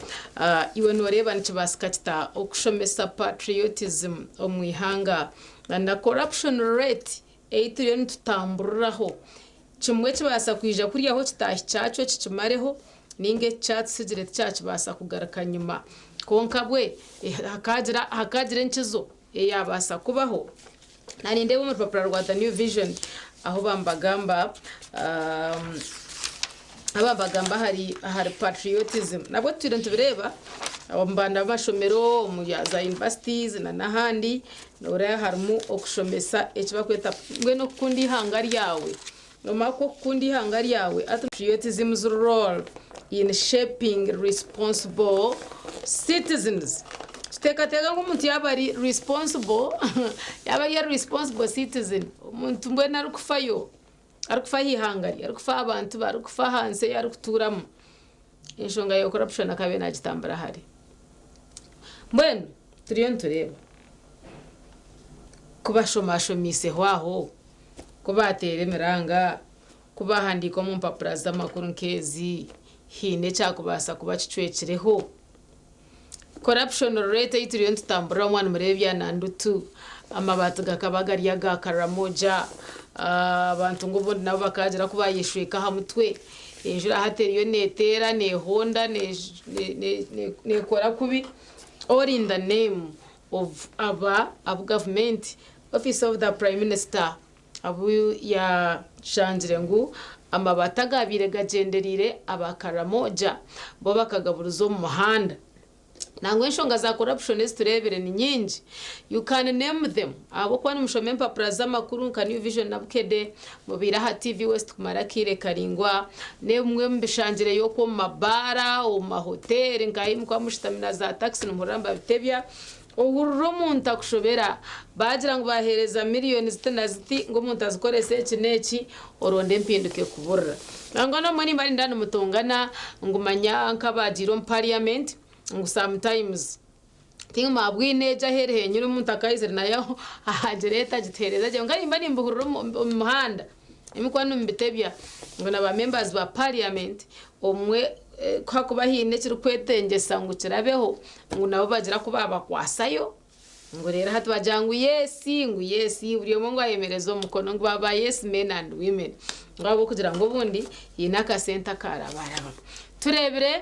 iwe nooreeba nikibaasika kita okushomesa patriotism omu ihanga na corruption rate ei turiyo nitutamburiraho. Kimwe kibaasa kwija kuryaho kitaahi kyakyo kikimareho nainga eki kyatutsigire tikyakibaasa kugaruka nyima. Kwonka bwe hakaagira enkizo eyaabaasa kubaho. Na nindeeba omu rupapura rwa The New Vision ahu bambagamba ahu bambagamba ahari ahari patriotism. Nabwo tutwire nitubireeba Omu baana b'amashomero, omu za universities na n'ahandi noreeba harimu okushomesa eki barikweta mbwenu okukunda eihanga ryawe. Nomara ku okukunda eihanga ryawe patriotism's role in shaping responsible citizens. Tuteekateeka ngu omuntu yaaba ari responsible, yaaba ari a responsible citizen, omuntu mbwenu arikufayo, arikufa aha ihanga rye, arikufa aha bantu be, arikufa aha nsi ei arikutuuramu, enshonga ya corruption akaabaire naagitambura hare. Mbwenu turiyo nitureeba ku bashomashomiiseho aho, ku baateera emiranga, ku baahandiika omu mpapura z'amakuru nk'ezi, haine ekyakubaasa kuba kicwekireho? Corruption rate ei turiyo nitutamburiramu mwaba nimureeba ebya Nandutu, amabaati gakaba gari aga Karamoja, abantu ngu obundi nabo bakagira ku bayeshweka aha mutwe, enjura hati eriyo neteera, nehonda, nekora kubi, all in the name of aba abu gavumenti, office of the prime minister abu yashangire ngu amabaati agabaire gagyendereire aba Karamoja bo bakagaburiza omu muhanda. Nangwa enshonga za corruption ezi tureebire ni nyingi, you can name them ahabw'okuba nimushoma empapura z'amakuru nka New Vision na Bukedde, mubaire aha TV West kumara akaire karaingwa, n'ebimwe mubishangireyo okwo omu mabaara, omu mahoteeri nka ahi mukuba mushutami na za taxi nimuhurira nibabitebya. Ohurira omuntu akushobera, baagira ngu baaheereza miriyoni ziti na ziti ngu omuntu azikorese eki n'eki, oronda empinduka ekuburira. Nangwa n'obumwe nimba ninda nimutongana ngu manya nk'abaagiire omu parliament ngu sometimes timwabwine egyo aheeru henyini omuntu akaizire nayo agireeta agituheereza gye kwonka nimba nimbihurira omu muhanda Ebirikuba nimubitebya ngu na ba members ba parliament obumwe ku hakuba haine ekirikwetengyesa ngu kirabeho ngu nabo bagira ku baabakwasayo ngu reero hati bagira ngu yes ngu yes buri omwe ngu ayemereze omukono ngu ba yes men and women ngu ahabw'okugira ngu obundi haine akasente akarabaraba. Tureebire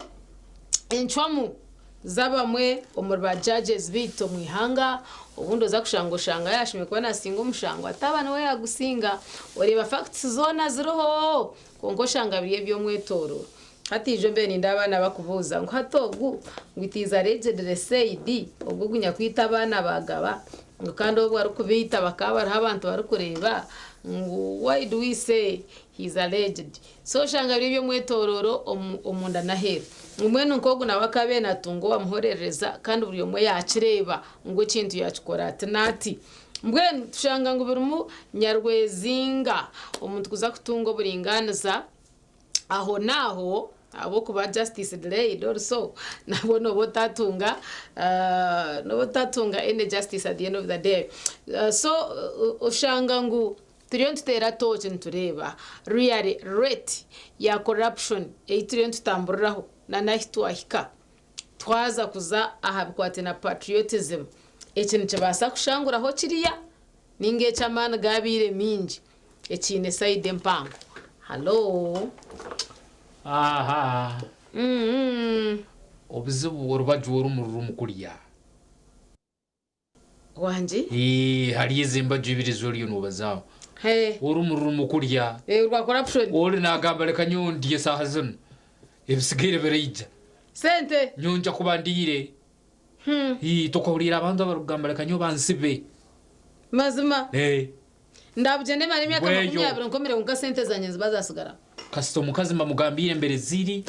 encwamu z'abamwe omuri ba judges baitu omu ihanga, obundi oza kushanga oshanga yashemeriire kuba nasinga omushango ataaba niwe yagusinga, oreeba facts zoona ziriho kwonka oshanga biri eby'omwetororo. Hati ijo mbaire nindeeba abaana bakubuuza ngu hati ogu ngu it is allegedly said ogu ogu nyakwita abaana bagaba ngu kandi obu arikubaita bakaba bariho abantu barikureeba ngu why do we say he is alleged? So oshanga biri eby'omwetororo omunda n'aheeru. Mbwenu nk'ogu nawe akaabaire naatunga owamuhorerereza kandi buri omwe yaakireeba ngu ekintu yaakikora ati n'ati. Mbwenu tushanga ngu birimu nyarwezinga omuntu kuza kutunga oburingaaniza ahonaaho ahabw'okuba justice delayed also nabwo nooba otaatunga nooba otaatunga any justice at the end of the day. So oshanga ngu Turiyo nituteera tooki nitureeba really rate ya corruption ei turiyo nitutamburiraho na n'ahi twahika. Twaza kuza aha bikwate na patriotism, eki nikibaasa kushanguraho kiriya ninga eki amaani gaabaire maingi ekiine side empango. Hallo. Aha. Obuzibu orubaju orumu rurimu kurya. Wangi. Eeh hariyo ezi embaju ibiri ezi oriyo nobazaaho. Hee. Orumu rurimu kurya. Eeh orwa corruption. Ori nagamba reka nyowe ndye esaaha zinu ebisigaire biraija. Sente. Nyowe nja kuba ndiire. Hmm. Ii tokahuriire abantu abarikugamba reka nyowe bansibe. Mazima. Eeh. Ndabugyenda emare emyaka Mbweyo. 20 nkomire kwonka sente zangye niziba zasigaraho. Kasita omukazi mbamugambiire embere ziri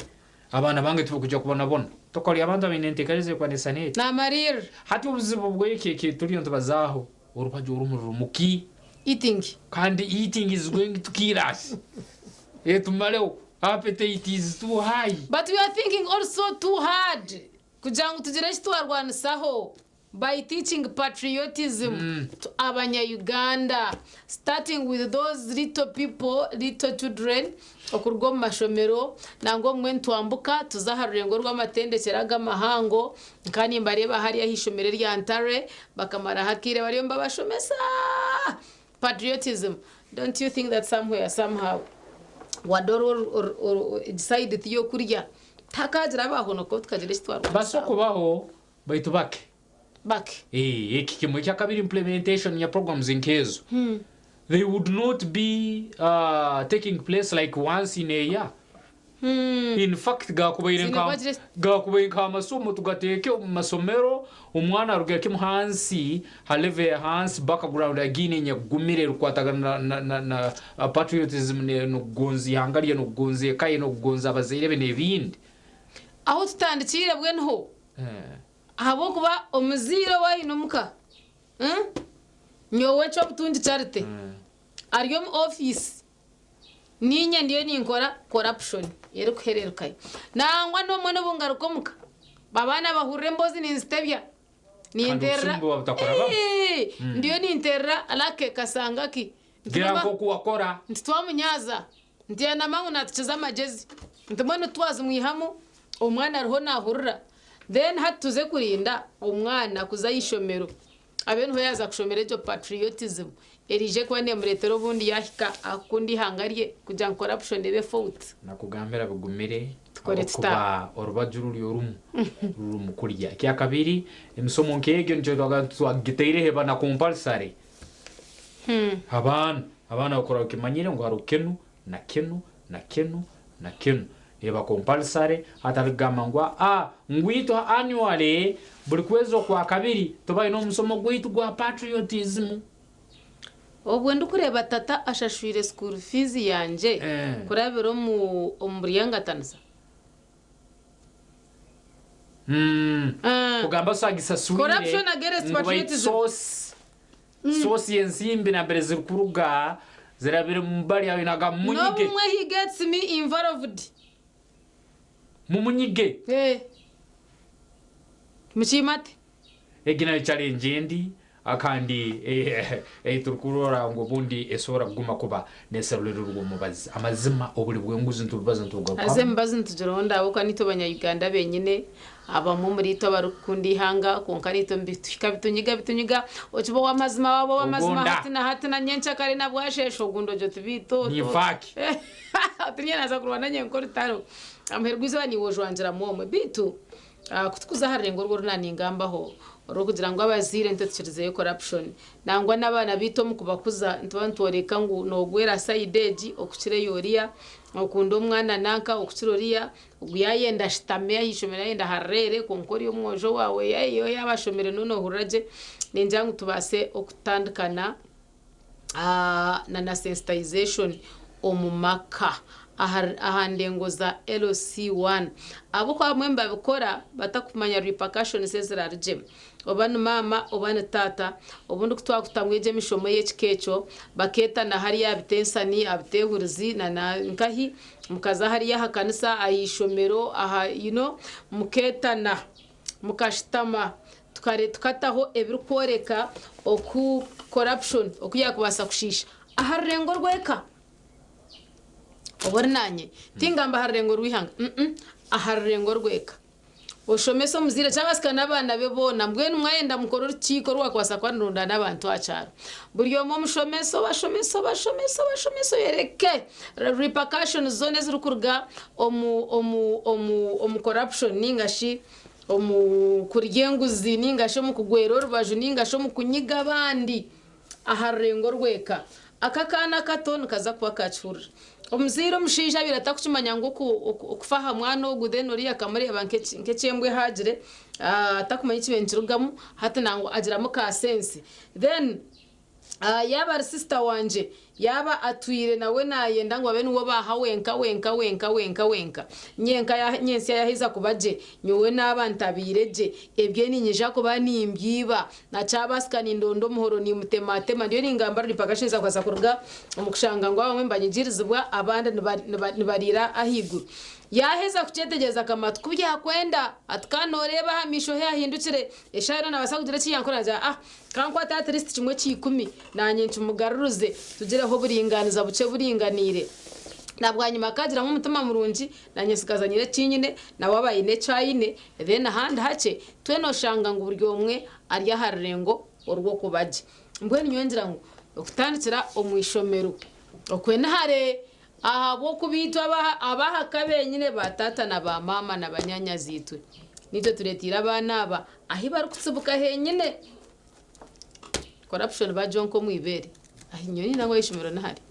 abaana bange tibakuja kubonabona. Tokahurira abantu abaine entekereza erikwanisa n'egi. Namariirira. Hati obuzibu bw'eki eki turiyo nitubazaaho orubaju orumu rurimu ki? Eating. Kandi eating is going to kill us. Etumareho. Appetite is too high. But we are thinking also too hard kugira ngu tugire eki twarwanisaho. By teaching patriotism to abanya Uganda starting with those little people, little children okuruga omu mashomero nangwa obumwe nitwambuka tuza aha rurengo rw'amatendekyero aga amahango nka nimbareeba hariya aha ishomero erya Ntare bakamaraho akaire bariyo nibabashomesa patriotism don't you think that somewhere somehow wade egi side tiyokurya tihakagira abahonokaho tukagira eki twarwanisaho. Baso kubaho Baitu bake. Bake. Eeh, eki kimwe ekyakabiri implementation ya programs nkezo they would not be taking place like once in a year. In fact gakubaire Zine nka bagire- gakubaire nka amasomo tugateeke omu masomero omwana aruga kimwe hansi ha level ya hansi background agiine enyakugumire erukukwatagana na, na, na, na uh, patriotism ne- n'okugonza ihanga rye n'okugonza eka ye n'okugonza abazaire be n'ebindi. Ahu tutandikiire bwe niho Eh. ahabw'okuba omuzaire ou aine omuka nyowe Kyobutungi Charity ari omu ofiisi niinye ndiyo ninkora corruption erikuhererukayo. Nangwa n'obumwe n'obu ngaruka omuka abaana bahurira emboozi ninzitebya ninterera obusimu buba butakora bamwe. Eee, ndiyo ninterera Lucky Kasangaki. Gira nk'oku wakora. Nti twamunyaza nti yanama ngu natukiza amagyezi nti mbwenu twazimwihamu omwana ariho nahurira then hati tuze kurinda omwana kuza ah'ishomero abe niho yaaza kushomera egyo patriotism eriije kuba nemureetera obundi yahika akunda ihanga rye kugira ngu corruption ebe fault. Nakugambira bigumire Tukore ahabw'okuba tuta? orubaju ruri orumu ruri omu kurya. Ekyakabiri emisomo nk'egyo nikyo twaga twagitaireho eba na compulsory. Abaana abaana bakura bakimanyire ngu hariho kinu na kinu na kinu na kinu. Eba compulsory hatari kugamba ngu ah ngu itwe annually buri kwezi okwakabiri tubaine omusomo gwaitu gwa patriotism. Obwe ndikureeba tata ashashwire school fees yangye kurabira omu omu buryangatanisa. Kugamba sagisaswire Corruption against ngu baitu patriotism. source source y'ensimbi nambere zirikuruga zirabire mu bari ayo naga munyige. N'obumwe he gets me involved. Mumunyige. Eh. Mukiimate. Egi nayo challenge endi akandi eh, eh, turikurora ngu obundi esobora kuguma kuba neserurirwa omubazi amazima oburi bw'enguzi nitububaza Haza nitubugarukamu. emibazi nitugironda ahabw'okuba naitwe abanya-Uganda benyine abamwe omuriitwe abarikukunda eihanga kwonka naitwe nibituhika bitunyiga bitunyiga okiba ow'amazima waaba ow'amazima Ogunda. hati na hati na nyenkyakare na bwasheesha ogundi ogyo tibiita otwo. Ninfaaki. Oti naaza kurwana nyenka orutaro amuheru gw'eizooba niiwe ojwangiramu omwe beitu ku tukuza aha rurengo orwo oru naaningambaho orw'okugira ngu abazaire nitwe tukirizeyo corruption nangwa n'abaana baitu omu kubakuza nituba nitworeka ngu noogwera sayidi egi okukira ey'oriya okunda omwana nanka okukira oriya ogu yaayenda ashutame aha ishomero yaayenda ahareere kwonka ori omwojo waawe yaaba ashomire noona noohurira gye ningira ngu tubaase okutandikana na na sensitization omu maka aha ndengo za LC1 ahabw'okuba abamwe nibabikora batakumanya repercussions ezirarugyemu oba ni maama oba ni taata obundi ku twakutamu egyo emishomo y'ekika ekyo bakeetana hariya aha bitensani aha biteehurizi na na nkahi mukaza hariya aha kanisa aha ishomero aha you know mukeetana mukashutama tukare tukataho ebirikworeka oku corruption oku yaakubaasa kushiisha aha rurengo rw'eka. Oba ori naanye? Tingamba aha rurengo rw'eihanga, mm aha rurengo rw'eka. Oshomese omuzaire kyabaasika n'abaana be boona. Mbwenu mwayenda mukore orukiiko orwakubaasa kuba nirurundaana abantu aha kyaro. Buri omwe omushomese, obashomese, obashomese, obashomese oyoreke repercussions zoona ezirikuruga omu omu omu omu corruption nainga shi omu kurya enguzi nainga shi omu kugwera orubaju nainga shi omu kunyiga abandi aha rurengo rw'eka. Aka akaana akato nikaza kuba kakihurira. Omuzaire omushaija abaire atakukimanya ngu okufa aha mwana ogu then oriya akamureeba nk'ekyembwa ehaagire atakumanya ekibaire nikirugamu hati nangwa agiramu ka sense. Then yaaba ari sister wangye yaaba atwire nawe naayenda ngu abe niwe baaha wenka wenka wenka wenka wenka nyenka nyentsya yaaheza kuba gye nyowe naaba ntabaire gye ebye niinyija kuba nimbyiba Na kyabaasika nindonda omuhoro nimutematema ndiyo ningamba ruri mpaka shinza kubaasa kuruga omu kushanga ngu abamwe nibanyigirizibwa abandi nibariira ahaiguru. Yaaheza kukyetegyereza akamanya ati ku byakwenda ati ka nooreeba aha maisho he hahindukire eshaaha yoona naabaasa kugira eki yankora naagira ah ka nkwate at least kimwe kya ikumi naanye nkimugarurize tugireho oburingaaniza bukye buringaniire. Na bwanyima akagiramu omutima murungi nanye nsigaza nyine eki nyine nawe aba aine eki aine then ahandi hakye twena oshanga ngu buri omwe ari aha rurengo orw'okuba gye. Mbwenu nyowe ngira ngu okutandikira omu ishomero okwe ni hare ahabw'okuba itwe ab'aha ka benyine ba taata na ba maama na banyaanyazi-itwe niitwe tureeteire abaana aba ahi barikutsibuka henyine. Corruption bagyonka omu ibeere. Ahi nyowe ningira ngu aha ishomero ni hare.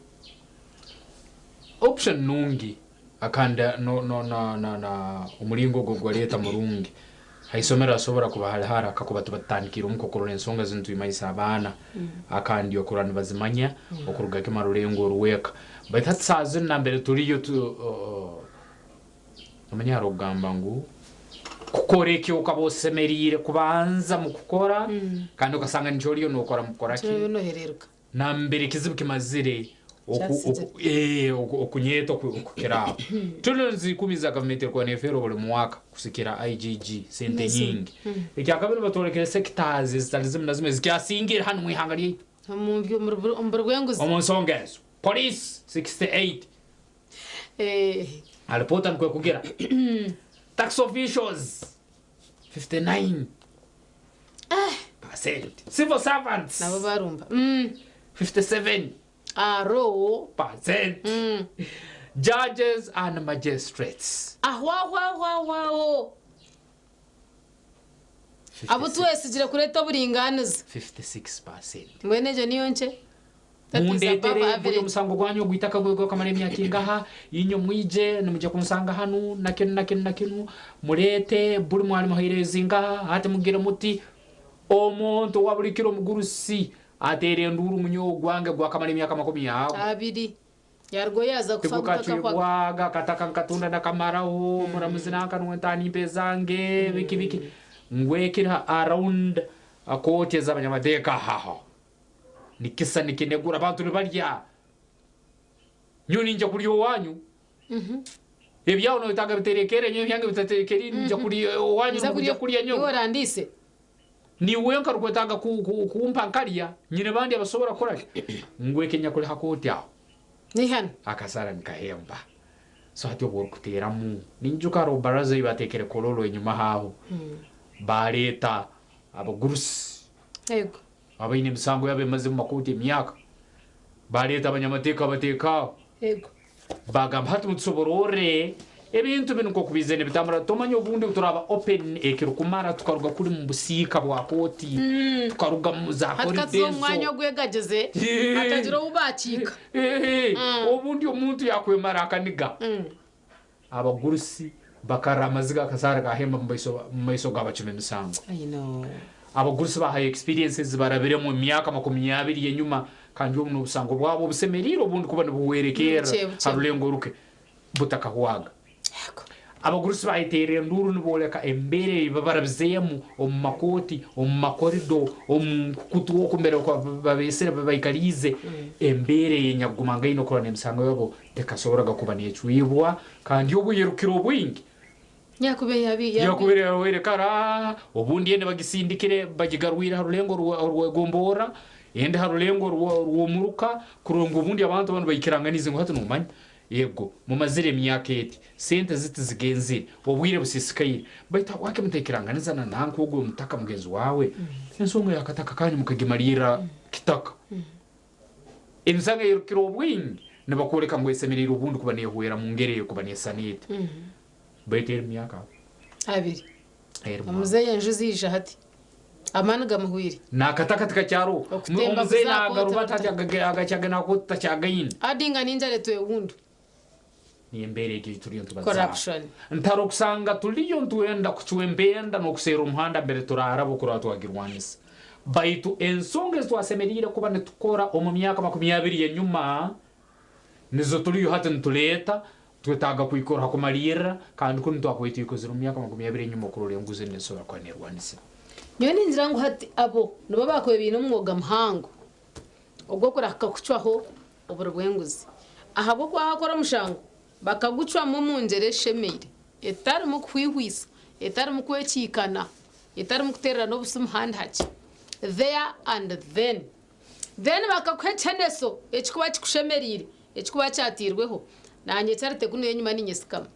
Option nungi. Akandi no no na na na omulingo ogwo gwaleeta murungi. Haisomero hasobora kuba hali hara kakuba tuba tutandikire omuka okurora ensonga zinu twimaisa abaana akandi okurora nibazimanya okuruga kimu ha rulengo orw'eka. Baitu hati saaha zinu nambere turiyo tu omanya haroho okugamba ngu kukora eki okaba osemeriire kubanza mukukora kandi okasanga nikyo oriyo nokora mukukora ki? Kyo nohereruka. Nambere ekizibu kimazire okunyeeta okukira aho. Trillions ikumi za gavumenti erikuba nefeerwa buri mwaka kusikira IGG sente nyingi. Ekyakabiri batworekere sectors ezitari zimwe na zimwe ezikyasingire hanu mwihanga ryaitu. Omu buri bwenguzi. Omu nsonga ezo, Police 68 alipoota nikwo ekugira, Tax officials 59 percent, Civil servants Nabo barumba. 57 Aro. percent, Judges and magistrates. Aho aho aho aho aho. Abu twesigire kureeta oburingaaniza. 56 percent. Mbwenu egyo niyo nkye? That is above Mundeetere buri average. omusango gwanyu ogw'itaka gwe gwakamara emyaka engaha, inywe mwije nimwija kunsanga hanu na kinu na kinu na kinu, mureete buri mwari muhaire ezingaha, hati mugire muti, Omuntu owa buri kiro omugurusi ateera enduuru omunyowe gwange gwakamara emyaka makumi ago. Abiri. Yarugaho yaaza kufa gutakahwaga. Tigukacwibwaga, akataka nkatunda nakamaraho, omuramuzi nanka nuwe ntanimpa ezange, biki biki. Ngwekire around kooti ez'abanyamateeka aho. Nikisa nikinegura abantu nibarya. Nyowe ninja kurya owanyu. Ebyawe noyetaaga biterekeere nyowe ebyange bitaterekereire ninja kurya owanyu Nza noija kurya nyowe. Iwe orandiise. Niiwe wenka orikwetaaga kumpa nkarya, nyine bandi abasobora kukora ki? Ngu ekinyakuli ha kooti aho. N'eihano. Akasara nikahemba. So hati obu orikuteeramu, ninyijuka hariho baraza ei baateekere Kololo enyumaho aho, baareeta abagurusi Yego. abaine emisango yaabo emazire omu makooti emyaka, baareeta abanyamateeka bateeka aho. Yego. Baagamba hati mutusobororre ebintu binu nk'oku biizire nibitambura. Tomanya obundi obu turaaba open ekirikumara tukaruga kuri mu busiika bwa kooti, tukaruga mu za Hati ka corridor tuze omu mwanya ezo. ogwegagize hatagira ou baakiika. Obundi omuntu yaakwemara akaniga. Abagurusi bakarra amaziga akasaara kaahemba mu maiso g'abacwi b'emisango. I know. Abagurusi baahayo experiences ezi barabiremu omu myaka makumi abiri enyuma kandi obu n'obusango bwabo obusemeriire obundi kuba nibuhwerekerra Bukye bukye. ha rulengo oruke butakahwaga. Abagurusi bayeteerera enduuru nibooleka embeera ei barabizeemu omu makooti, omu makorido, omu nkukutu oku mbere babeesire babaikaliize. Embeera ei enyakugumangaine okurora n'emisango yabo tekasoboraga kuba neecwibwa kandi obu eyerukire obwingi. Yakubaire yahwaire kara, obundi endi bagisindikire bagigarwire ha rulengo orw'egomborra, endi ha rulengo orw'omuruka, kurora ngu obundi abantu banu baikiranganiize ngu hati nomanya, ego mumazire emyaka eti, sente ziti zigenzire, obwire busisikaire, baitu habwaki mutaikiranganiza na nanka ogu omutaka mugenzi waawe, ensonga y'akataka kanyu mukagimalirra kitaka. Emisango eyerukire obwingi nibakwoleka ngu esemeriire obundi kuba nehwera mu ngeri ey'okuba nesisana eti. Baitu eri myaka Abiri. Eri mwaka. Omuzeeyi enju ziija hati. Amaani gamuhwire. Nakataka tikakyariho. Okutemba Omuzeeyi kuza nagaruba kooti ati agakyaga takyagaine. Adinga ninjara etwewundu. Niyo embeera egyo ei turiyo nitubazaaho. Corruption. Ntari okusanga turiyo nitwenda kucwa empenda n'okuseera omuhanda mbere turaaraba okuraba twagirwanisa. Baitu ensonga ezi twasemeriire kuba nitukora omu myaka makumi abiri enyuma, nizo turiyo hati nitureeta, twetaaga kwikora ha kumalirra, kandi kunu twakubaire twikozire omu myaka makumi abiri enyuma okurora enguzi enu nesobora kuba nerwanisibwa. Nyowe ningira ngu hati abo nibo baakubaire baine omwoga muhango ogw'okurahika kucwaho oburi bw'enguzi. Ahabw'okuba waakora omushango bakagucwamu omu ngyera eshemeire, etarimu kuhwihwisa, etarimu kwekiikana, etarimu kuteererana obusimu handi hakye, there and then. Then bakakuha ekiheneso ekikuba kikushemereire, ekikuba kyatairweho. Naanye Charity kunu enyima ninyesikama.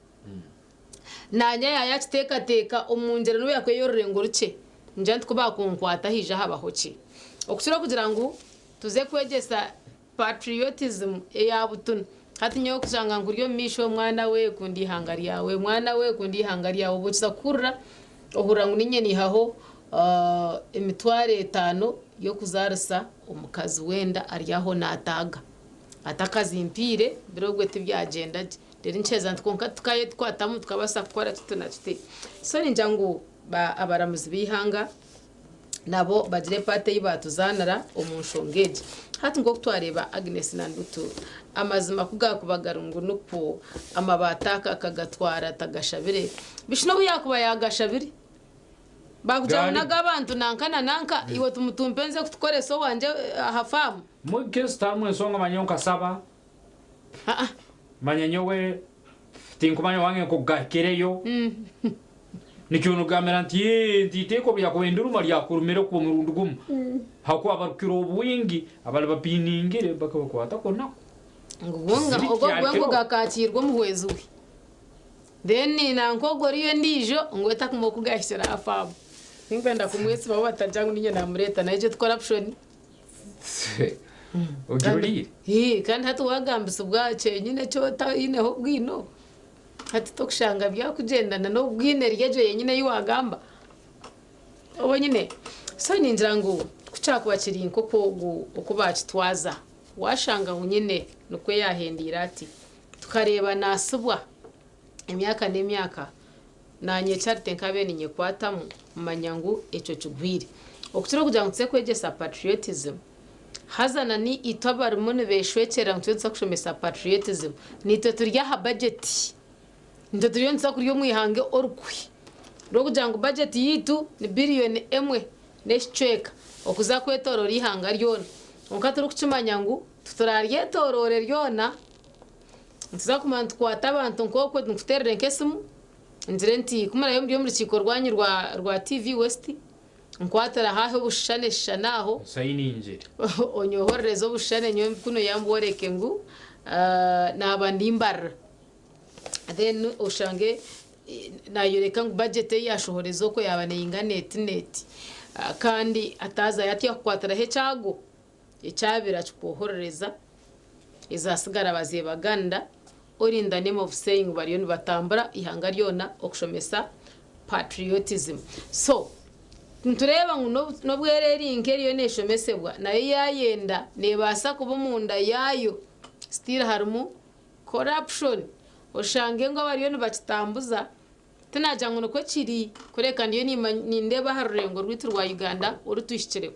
Naanye yaayakiteekateeka omu ngyera n'obu yaakuba ey'orurengo rukye, ningira nti ku baakunkwata haija habaho ki? Okukira okugira ngu tuze kwegyesa patriotism eya butunu. Hati nyowe kushanga nkuri omu maisho, mwana we kunda eihanga ryawe, mwana we kunda eihanga ryawe, obwo okiza kuhurira, ohurira ngu niinye naihaho emitwaro etaano y'okuzaarisa omukazi w'enda ari aho naataaga. Atakazimpaire, biri obwo tibyagyenda gye. Reero nikiheza nti kwonka tukayetukwatamu tukabaasa kukora tuti na tuti. So ningira ngu abaramuzi b'eihanga nabo bagire epaati ei baatuzaanira omu nshonga egi. Hati nk'oku twareeba Agnes Nandutu, amazima ku gaakuba gari ngu nikwo amabaati aka akagatwara atagashabire, bishi n'obu yaakuba yaagashabire, baakugira ngu Gari. n'ag'abantu nanka na nanka, iwe tumutumpe nze kutukoresa owangye aha faamu. Mugezi tarimu ensonga manya nkasaba. Manya nyowe tinkumanya owange nkokugahikireyo. Nikyo nugambira nti "Yee, nti iteeka obu lyakuba enduruma lyakurumire kwo omurundi gumu. Hakuba abarukukira obwingi abali bapiningire bakabakwatako nako. Ngu gwonga Ziri ogwo kyari gwe ngu kiro. gakakiirwa omuhwezi we. Then nanka ogwo oriyo endiijo ngu etakuma okugahikira aha faamu. Tinkwenda kumwetsibaho batagira ngu niinye naamureeta nayo egyo ti corruption. Ogihuriire? Ii, kandi hati waagambisibwa kyenyine eki otaineho obwino, hati tokushanga byakugyendana n'obwino eri egyo yenyine ei waagamba. Oba nyine, so ningira ngu ku kyakuba kiri nk'oku ogu oku baakitwaza, waashanga ngu nyine nikwo yaahendeire ati, tukareeba naasibwa emyaka n'emyaka, naanye Charity nkaabaire ninyekwatamu manya ngu ekyo kigwire. Okukira okugira ngu tuze kwegyesa patriotism, haza na ni itwe abarimu nibeeshwekyerera ngu turiyo nituza kushomesa patriotism, naitwe turi aha budget, nitwe turiyo nituza kurya omu ihanga orukwe rw'okugira ngu budget yaitu ni billion emwe n'ekicweka okuza kwetooroora eihanga ryona. Kwonka turikukimanya ngu tituraryetooroore ryona, Nituza kumara nitukwata abantu nk'okwo nikuteerere nk'esimu ngire nti ku muraabe muri omu rukiiko rwanyu rwa rwa TV West nkwatira haahi obushushane shushane aho Nsayiningire. onyohorereze obushushane nyowe kunu yambworeke ngu naaba ndimbarira then oshange nayoreka ngu budget ei yashohoreza okwo yaaba neyingana eti n'eti kandi ataazayo ati akukwatiraho ekyago. Ekyabire akikwohorereza ezasigara bazebaganira all in the name of saying bariyo nibatambura ihanga ryona okushomesa patriotism. So nitureeba ngu nobu eri eri nk'eriyo neshomesebwa nayo yayenda nebaasa kuba omunda yaayo still harimu corruption oshange ngu abariyo nibakitambuza Tinagira ngu nikwo kiri, kureka ndiyo nindeeba aha rurengo rwaitu rwa Uganda oru tuhikireho.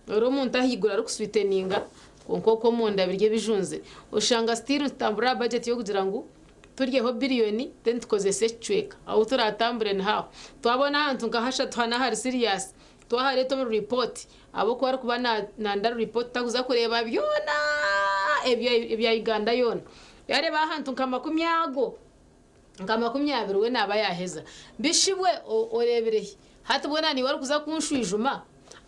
Oru omuntu ahaiguru arikuswiteninga kwonka okwo omunda biri ebijunzire. Oshanga still nitutambura aha budget y'okugira ngu turyeho billion then tukozese ekicweka. Ahu turatambure niho aho. Twabona ahantu nka hashatu hana ahari serious, twahareeta omu report, ahabw'okuba arikuba nanda report takuza kureeba byona ebya Uganda yoona. Yareeba ahantu nka makumi ago. Nka 20 we naaba yaaheza. Bishi bwe oreebire hi? Hati bwena niiwe orikuza kunshwijuma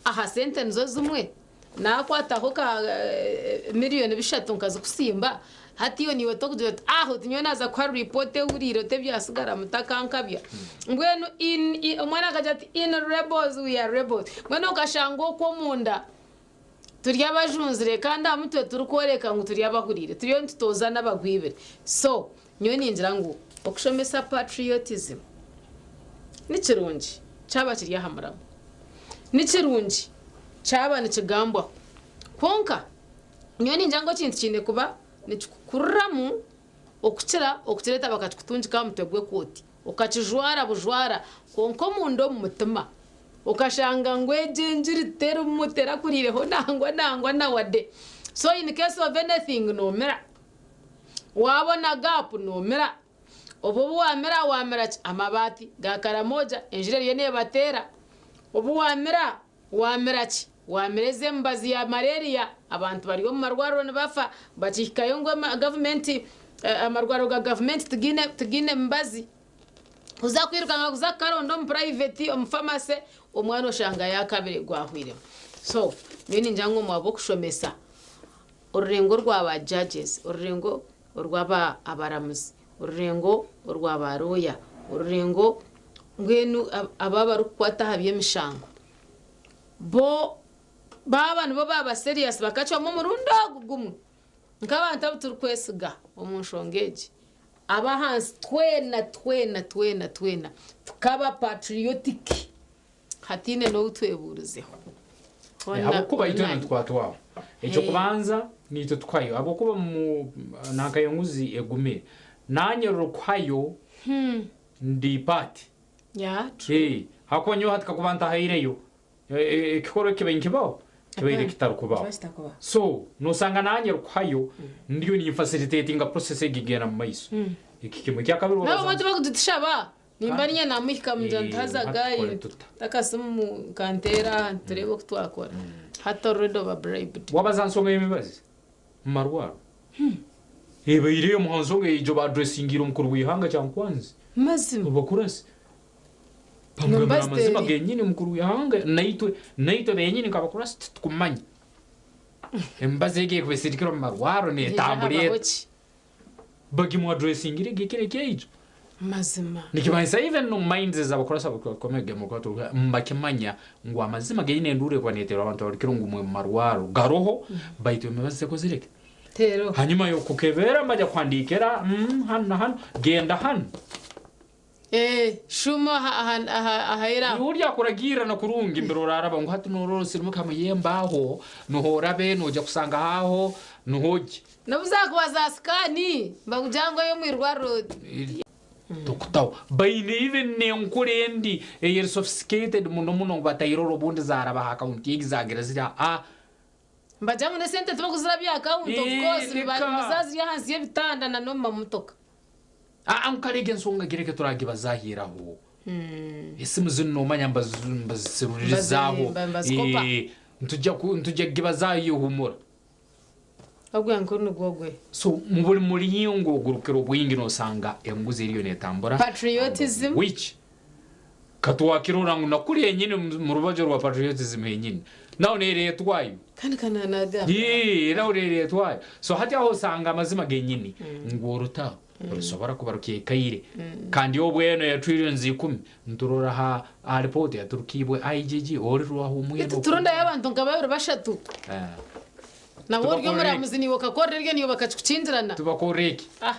aha sente nizo zimwe? Naakwataho ka miriyoni bishatu nkazikusimba, hati iwe niiwe torikugira oti ah oti nyowe naaza kuha ripoota ehuriire oti ebyasigara mutakankabya. Mbwenu in omwana akagira ati in rebels we are rebels. Mbwenu okashanga okwo omunda Turi abajunzire kandi aha mutwe turikworeka ngu turi abahuriire. Turiyo nitutooza n'abagwibire. So, nyowe ningira ngu okushomesa patriotism ni kirungi kyaba kiri aha muramwa. Ni kirungi kyaba nikigambwaho. Kwonka, nyowe ningira ngu ekintu kiine kuba nikikukuriramu okukira okukireeta bakakikutungika aha mutwe gw'ekooti. Okakijwara bujwara kwonka omunda omu mutima Okashanga ngu egyo engiri terimu terakuriireho nangwa nangwa na wade. So in case of anything nomira. Wabona gap nomira. Obwo obu wamira wamira ki? Amabaati ga Karamoja enjura eriyo nebateera. Obu wamira wamira ki? Wamira ezi emibazi ya malaria abantu bari omu marwariro nibafa bakihikayo ngu gavumenti amarwariro ga gavumenti tigaine tigaine mibazi. Kuza kwirukanga kuza kukaronda omu private omu pharmacy omwana oshanga yakabire gwahwiremu. So nyowe ningira ngu omu ab'okushomesa orurengo orwa ba judges, orurengo orwaba abaramuzi, orurengo orwa ba lawyer, orurengo mbwenu abo abarikukwata aha by'emishango bo baaba nibo baaba serious bakacwamu omurundi ogu gumwe nk'abantu abu turikwesiga omu nshonga egi. Ab'ahansi twena twena twena twena tukaba patriotic hataine n'ou twebuurizeho. Hoona Ahabw'okuba itwena onani. nitukwatwaho. Eky'okubanza niitwe tukayo ahabw'okuba mu nanka y'enguzi egumire. Naanye rurikuhayo ndi part. Yeah, Eh, hakuba nyowe hati kakuba ntahaireyo ekikorwa ekibaire nikibaho kibaire kitarikubaho. So nosanga naanye rukuhayo ndiyo ninfacilitatinga process egi egenda mu maiso. Eki kimwe. Ekyakabiri nabo wabaza bantu bakutushaba nimba ninya namuhika mugira Eh, ntazaga hati tukore tuta. takasimu kantera turebe oku twakora hati already oba bribed. Wabaza nsonga y'emibazi mu marwaro ebaireyo omu nsonga egyo badressingira omukuru w'ihanga Kyankwanzi. Mazima. Obakurasi. Bamugambira Nombazi amazima teri. genyini omukuru w'ihanga naitwe naitwe benyini nkabakurasi titukumanya. Emibazi egi ekubesirikira omu marwaro netambura Habaho eta. ki? Bagimuadresingire gekire kyekyo. Mazima. Nikimanyisa even no minds z'abakurasi abakomege mbakimanya ngu amazima geine enduru ekuba neeterwa abantu abarikire ngu mwe mu marwaro garoho baitu emibazi tekozireke. Tero. Hanyuma yokukebera mbajya kuhandikira hano na hano genda hano. Eh, shuma ahahera. Urya kuragira na kurungi imbere uraraba ngu hati nororosire kamuyembaho nuhorabe noja kusanga haho nuhoje. Nobuzakubaza sikani bakugira ngo yo mwirwaro. Tukutaho baine even nenkura endi eyeri sophisticated muno muno ngu batairora obundi zaraba ha account egi zagira ziri a Mbagira ngo nesente tibakuzira bya account of Eh, course reka. bizaziri ahansi y'ebitanda na no mu mamotoka. a nkarega ensonga gireke turagibazahiraho esimu zinu nomanya mbazisirurizaho. Mbazikopa. Ntujja ntujja gibazahihumura. Ogwe nkuru nigwogwe. So mu buri muringo ogurukira obwingi nosanga enguzi eriyo netambura. Patriotism. Which katwakirora ngu nakuri yenyini mu rubaju rwa patriotism yenyini naho neretwayo. Kandi kananaga. Yee, naho neretwayo. So hati aho osanga amazima genyini ngu orutaho rusobora kuba rukeikaire kandi obweno ya trillions 10 nturora ha ha report yaturukibwe IGG ori rwahumwire. Turonda y'abantu nka babiri bashatu. Nabo Tubakorere oryo omuramuzi niwe okakorera eryo niwe bakakikukindirana. Tubakorere iki? Ah.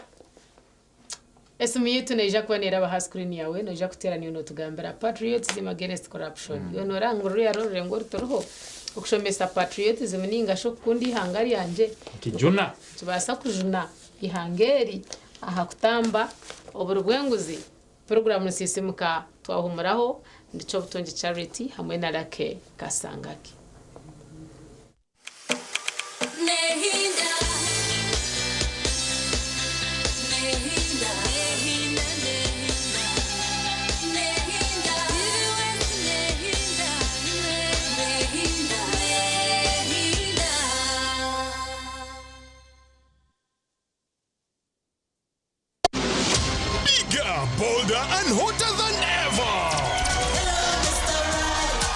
Esimu yitu neija kuba neraba ha screen yawe noija kuteera niyo notugambira patriotism against corruption. Iwe noranga ruriya rurengo ruturiho okushomesa patriotism ninga shi okukunda ihanga ryangye. Kijuna. Tubaasa kujuna ihanga eri aha kutamba oburi bw'enguzi. Puroguramu nisisimuka twahumuraho ndikyo obutungi Charity hamwe na Lucky Kasangaki. Nehinda. Nehinda. Nehinda, nehinda. Nehinda. Nehinda. Nehinda. Nehinda. Bigger, bolder, and hotter than ever.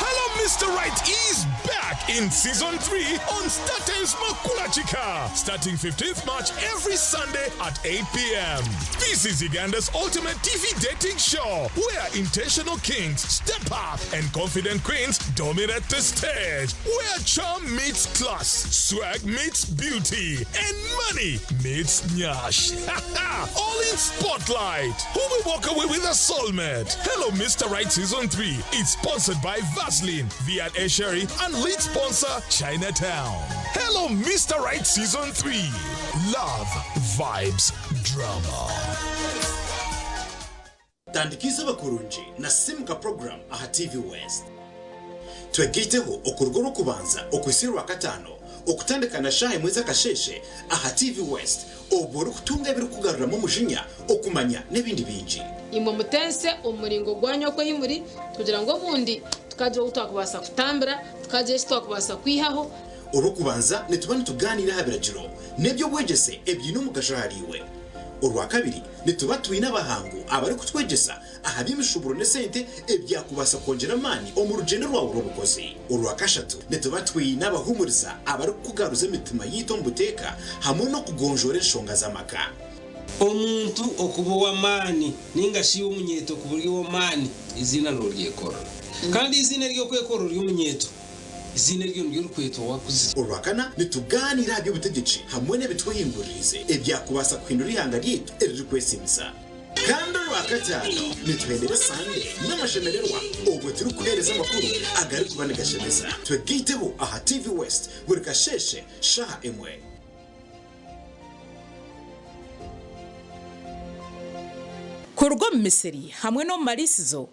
Hello, Mr. Right is back in season 3 on StarTimes Makulachika, starting 15th March every Sunday at 8 p.m. This is Uganda's ultimate TV dating show where intentional kings step up and confident queens dominate the stage, where charm meets class, swag meets beauty, and money meets nyash. All in spotlight. Who will walk away with a soulmate? Hello, Mr. Right Season 3 is sponsored by Vaseline, V&A Sherry, and lead sponsor Chinatown. Hello, Mr. Right Season 3. Love, vibes, drama. Tandikiza bakurungi na Simuka program aha TV West. Twegeiteho okuruga orw'okubanza okwisa orwakataano okutandika na shaaha emwe z'akasheeshe aha TV West obwo orikutunga ebirikugaruramu omujinya okumanya n'ebindi bingi. Imwe mutense omuringo gwanyu okwehimuri kugira ngu obundi tukagira obu twakubaasa kutambira tukagira eki twakubaasa kwihaho. Orw'okubanza nituba nitugaaniira aha biragiro n'eby'obwegyese ebiine omugasho ahariiwe. Orwakabiri nituba twine abahangu abarikutwegyesa aha by'emishuburo n'esente ebyakubaasa kwongyera amaani omu rugyendo rwawe rw'obukozi. Orwakashatu nituba twine abahumuriza abarikukugaruza emitima yiitu omu buteeka hamwe n'okugonjoora enshonga z'amaka. Omuntu okuba ow'amaani ninga shi omunyeeto kuba ori ow'amaani eiziina nooryekorera kandi eiziina ery'okwekorera ori omunyeeto eiziina eryo niryo orikwetwa wakuzire. Orwakana nitugaaniira aha by'obutegyeki hamwe n'ebitwehinguririize ebyakubaasa kuhindura eihanga ryaitu eririkwesiimisa. Kandi orwakataano nituhendera Sande n'amashemererwa obwo turikuheereza amakuru agarikuba nigashemeza. Twegaiteho aha TV West buri kasheeshe shaaha emwe. Kuruga omu misiri hamwe n'omu mariisizo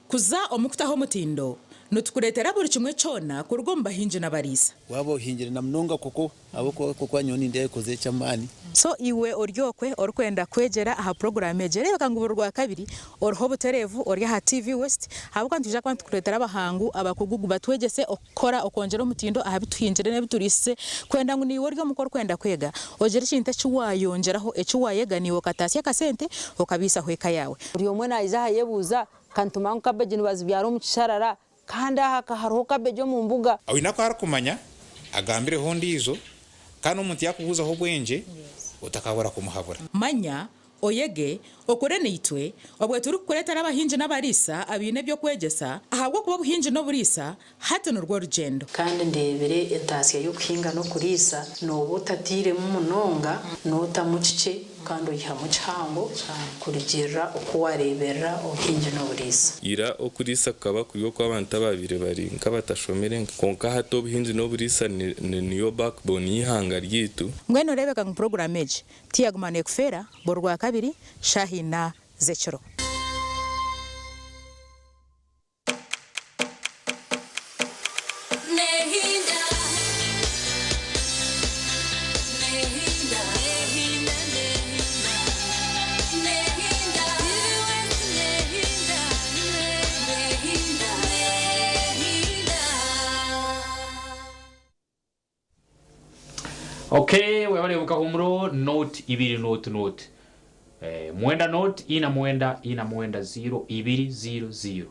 kuza omu kutaho omutindo, nitukureetera buri kimwe kyona kuruga omu bahingi n'abariisa. Waaba ohingire na munonga koko ahabw'okuba koko nyowe nindeeba ekoze eky'amaani. So iwe ori okwe orikwenda kwegyera aha puroguraamu egi, reebeka ngu buri Rwakabiri oriho obutereevu ori aha TV West ahabw'okuba nitwija kuba nitukureetera abahangu abakugu batwegyese okukora okwongyera omutindo aha bi tuhingire n'ebi turiisize kwenda ngu naiwe ori omuka orikwenda kwega ogire ekintu eki waayongyeraho eki waayega naiwe okataasya akasente okabiisaho eka yaawe. Buri omwe naija aha ayebuuza, Ka nitumanya ngu kabeegi nibazibyara omu kisharara, kandi aha ka hariho kabeegi omu mbuga. Oine aku arikumanya, agambireho ondiijo, kandi omuntu yaakubuuzaho obwengye, otakabura kumuhabura. Manya, oyege, okure naitwe, obwe turikukureetera abahingi n'abariisa abaine eby'okwegyesa, ahabw'okuba obuhingi n'oburiisa hati nirwo rugyendo. Kandi ndeebire entaasya y'okuhinga n'okuriisa, nooba otatairemu munonga, nootamu kikye kandi oihamu kihango kurugiirira oku waareeberera obuhingi n'oburiisa. Ira okuriisa kukaba kuri okw'abantu abaabaire bari nk'abatashomire kwonka hati obuhingi n'oburiisa niyo backbone y'eihanga ryaitu. Mbwenu oreebeka ngu puroguraamu egi tiyaguma neekufeera buri Rwakabiri shaaha ina z'ekiro. Okay, webale mukahumuro note ibiri note note eh, mwenda note ina mwenda ina mwenda zero ibiri zero zero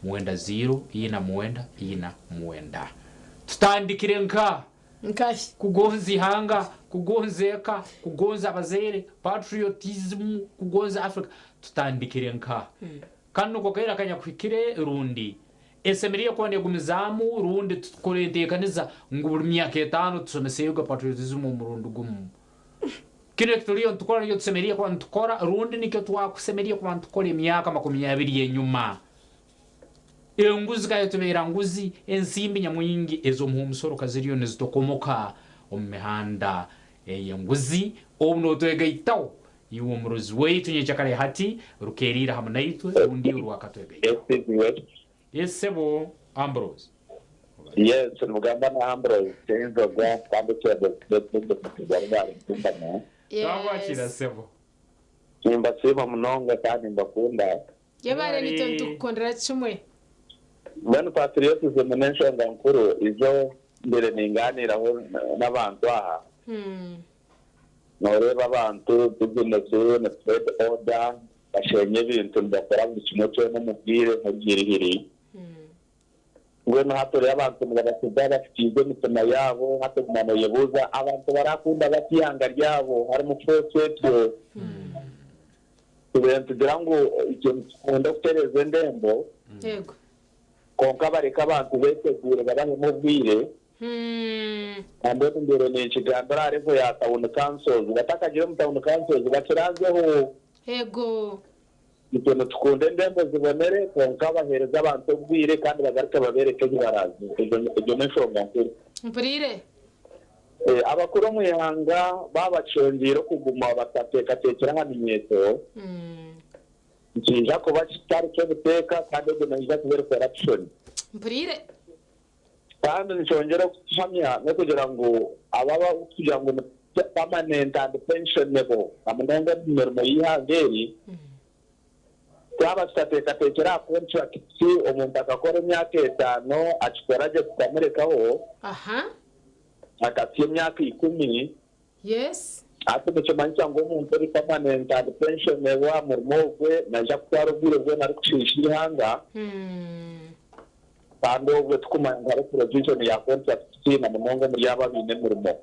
mwenda zero ina mwenda ina mwenda tutandikire nka nkahi kugonza ihanga kugonza eka kugonza abazaire patriotism kugonza Africa tutandikire nka Kanu nuko kaire akanyakuhikire rundi esemeriire kuba negumizaamu rundi tukore enteekaniza ngu buli myaka etaano tusomeseege patriotism omurundi gumu. Kinu ekituliyo nitukora nikyo tusemeriire kuba nitukora rundi nikyo twakusemeriire kuba nitukora emyaka 20 enyuma. Enguzi kayetubeera nguzi, ensimbi nyamwingi ez'omuha omusoro kaziriyo nizitokomoka omu mihanda ey'enguzi obu notwegaitaho Iwe omurozi waitu nyekyakare hati rukeeriire hamu naitwe rundi iwe rwakatwegaitaho. Yes sebo Ambrose. Yes, nimugamba na Ambrose Ssenzoga kandi Twakwakira sebo. Nimbasiima munonga kandi nimbakunda. Yebare nitwe nitukukundira kimwe. Mbwenu patriotism n'enshonga nkuru izo mbaire ningaaniiraho n'abantu aha. Nooreeba abantu, bizinesi, ni trade order, basheenya ebintu nibakora buri kimwe kyona omu bwire nk'obwirihiri. Mbwenu hati oreeba abantu nibabasiga bafukiize emitima yaabo, hati oguma nooyebuuza abantu barakunda bata eihanga ryabo harimu force etyo? Tubaire nitugira ngu itwe nitukunda okutereeza endembo, kwonka bareke abantu beeteguure babahemu obwire. Nambwenu mbaire ninkigambira aha level ya town councils, batakagiire omu town councils bakiranzeho. Itwe nitukunda endembo zibonere kwonka baheereze abantu obwire kandi bagaruke babeereke ebi baraaze. Egyo n'enshonga nkuru. Mpuriire. Abakuru omu ihanga baaba bakyongyeire okuguma batateekateekire aha minyeeto, nikiija kuba kitari ky'obuteeka kandi egyo neija kuba eri corruption. Mpuriire. Kandi nikyongyera okutuhamya n'okugira ngu abo abarikugira ngu ni permanent and pensionable na munonga omu mirimo y'eihanga eri, twaba tutateekateekire aha contracts, omuntu akakora emyaka etaano akikora gye tukamurekaho, akatsya emyaka ikumi, hati nikimanyisa ngu omuntu ori permanent and pensionable aha murimo ogwe naija kutwara obwire bwona arikushiisha eihanga. Kandi obwo tikumanya ngu hariho provision ya contract na munonga omuri abo abaine emirimo.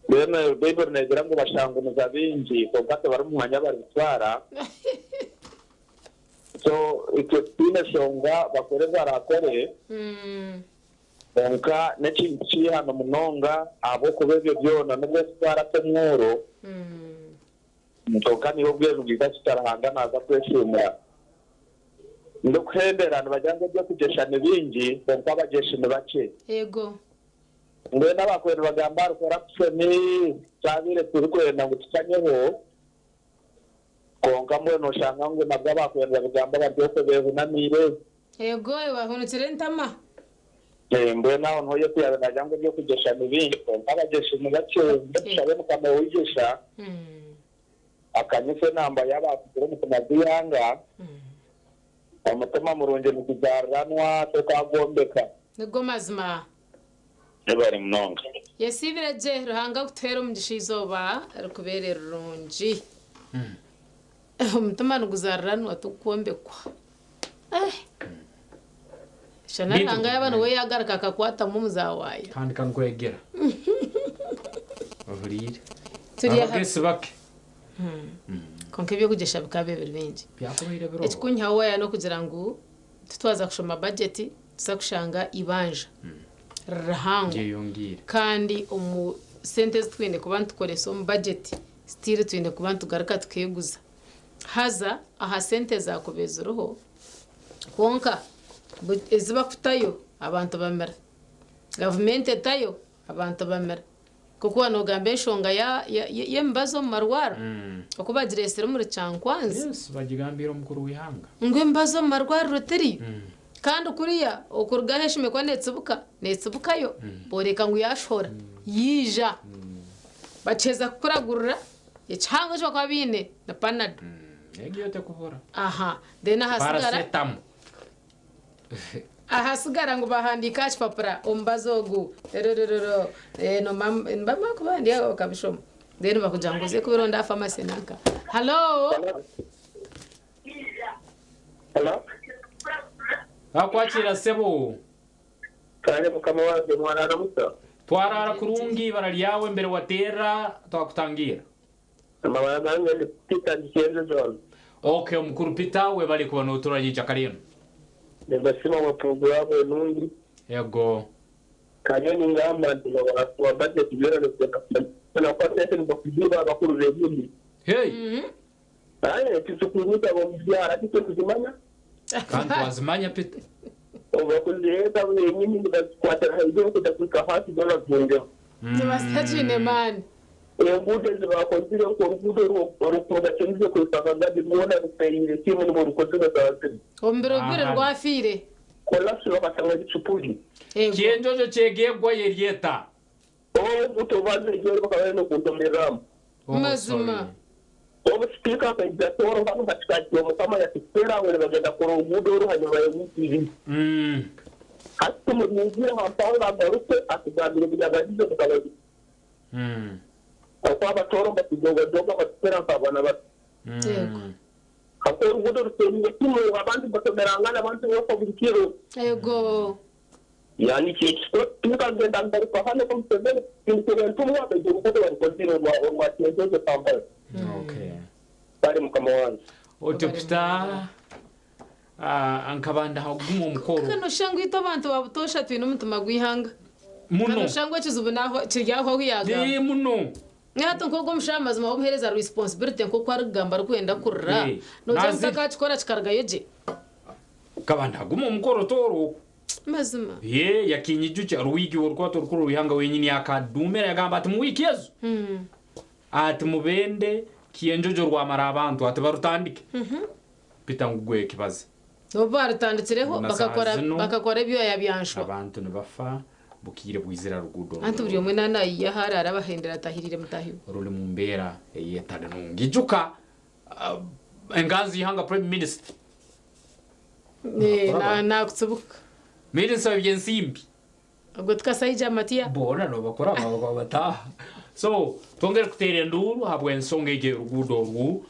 Mbwenu Baiburi negira ngu bashanguniza baingi kwonka tibari mu mwanya baribitwara. So itwe titwine shonga bakore ebi barakore kwonka n'ekintu ky'eihano munonga ahabw'okuba ebyo byona n'obu okutwara k'omworo Kwonka niiwe obwire nibwija kuhika Ruhanga naaza kweshuumura. Ndikuhendera nibagira ngu eby'okugyesha ni bingi kwonka abagyeshi ni bakye. Mbwenu abakwe nibagamba ahari corruption, twabaire turikwenda ngu tukanyeho. Konka mbwenu oshanga ngu nabwo abakwenda bigamba bari okwe behunamiire. Ego bahunukire entama. Mbwenu aho niho Yesu yaabaire naagira ngu eby'okugyesha ni bingi, kwonka abagyesi ni bakye. Mbwenu tushabe Mukama ow'eigyesha akanyise enamba y'abaatugire omutima gw'eihanga. Omutima murungi niguzaariranwa tokagwombeka. Nigo mazima. Mwebare munonga. Yesiibire gye Ruhanga akutuheere omugisha eizooba rikubeere rirungi. Omutima niguzaariranwa tigukwombekwa. Eh! Shana Beitu- Ruhanga yaaba niwe yaagaruka akakwatamu omuzaawaayo. Kandi kankwegera. Ohuriire. Turi aha- Abagesi bake. Kwonka eby'okugyesha bikaba biri bingi. Byakubaire biriho. Ekikunyihaho waaya n'okugira ngu titwaza kushoma bajeti tuza kushanga eibanja riri rihango Ryeyongiire. kandi omu sente ezi twine kuba nitukoresa omu bajeti still twine kuba nitugaruka tukeeguza haza aha sente ezaakubaire ziriho kwonka bu- ezi bakutayo abantu bamira gavumenti etayo abantu bamira nk'oku waaba noogamba enshonga ya- ya- y'emibazi omu marwariro oku bagireetsire omuri Kyankwanzi Yes, bagigambiire omukuru w'eihanga. ngu emibazi omu marwariro teriyo kandi kuriya okuruga ahu eshumi kuba neetsibuka neetsibukayo booreka ngu yaashohora yaija bakiheza kukuragurira ekihango eki bakuba baine ni panado Egyo tekubura. aha then ahasigara Paracetamol. Ahasigara ngu bahandiike aha kipapura omubazi ogu rererero nibamara kubihandiika bakabishoma then bakugira ngu oze kubironda aha famasi nanka. Halo! Bakwakira sebo. Kare mukama wange mwarara muta? Twarara kurungi ibara ryawe mbere wateera twakutangira. Amabara gange ni Peter Gikenze John. Okay, omukuru Peter webale kuba noturanyija karino. Nibasima wa programu enungi. Yego. Kanyo ningamba nti wa budget byona na kwa sente nibakuziba abakuru b'ebindi. Hey. Aye titukuruta bomubyara titwe tuzimanya. Kandi wazimanya Peter. Obakuzireeta benyini nibazikwatira haiguru kujya kuhika hasi zona zihungeho. Tibasitakiine maani. Enguudo ezibakozire oruguudo orukuruga Kyenjojo kuhika Kagadi rwona ruferire kimwe nibwo rukozire zaazire. Omu biro bibiri rwafiire. Collapse bakasanga gicupuri. Kyenjojo kyegegwa yeryeta. Obu baziregere bakaba n'okuntomereramu. Mazima. Obu sipiika akaija Tooro hanu hakikakiwe Mukama yatuteera ngu nibagenda kukora oruguudo oru hanyuma y'ewiiki ibiri. Hati tumurinzire hampaho agaruke atugambire ebyabagize tukabagira. Oku abatooro mbatujogajoga batuteera nk'abaana bato. Hati oruguudo ruteriire kimwe abandi batomerangana abandi boka buri kiro. Ego. Yani tukagenda ngaruka hano ko Museveni kintu entumwa baitu oruguudo barukozire orwa Kyenjojo Kampala. Okay. Bari mukama wange. Otyo Peter nkabanda haguma omukoro. Kano shangu itwe abantu babutoosha twine omutima gw'eihanga. Muno. Kano shangu ekizibu naho kiri aho ahu yaagamba. Ee, muno. Hati nk'ogwo omushaija mazima w'omuheereza responsibility nk'oku arikugamba arikwenda kurira. Ee, Noogira ngu nazi- takakikora kikarugayo gye. Nkabanda haguma omukoro tooro. Mazima. Ye yakinyijucha ruwiki orukwato orukuru rw'ihanga wenyini akadumira yagamba ati mu wiki ezo ati mubende Kyenjojo rwamara abantu ati barutandike. Peter ngugwe ekibazo. Obu barutandikireho Na bakakora saa zino- bakakora ebyoya byanshwa. Abantu nibafa bukiire bwizira rugudo. Anti buri omwe nanayiya ahari arabahendera atahirire mutahi we. Ruri mu mbeera eyetari nungi. Ijuka enganzi y'ihanga prime minister. Eh, nakutsibuka. Minister w'ebyensimbi. Ogwo tukasaija amatiya. Boona nobakora baba bataha. So twongere kuteera enduuru habw'ensonga egyo y'oruguudo orwu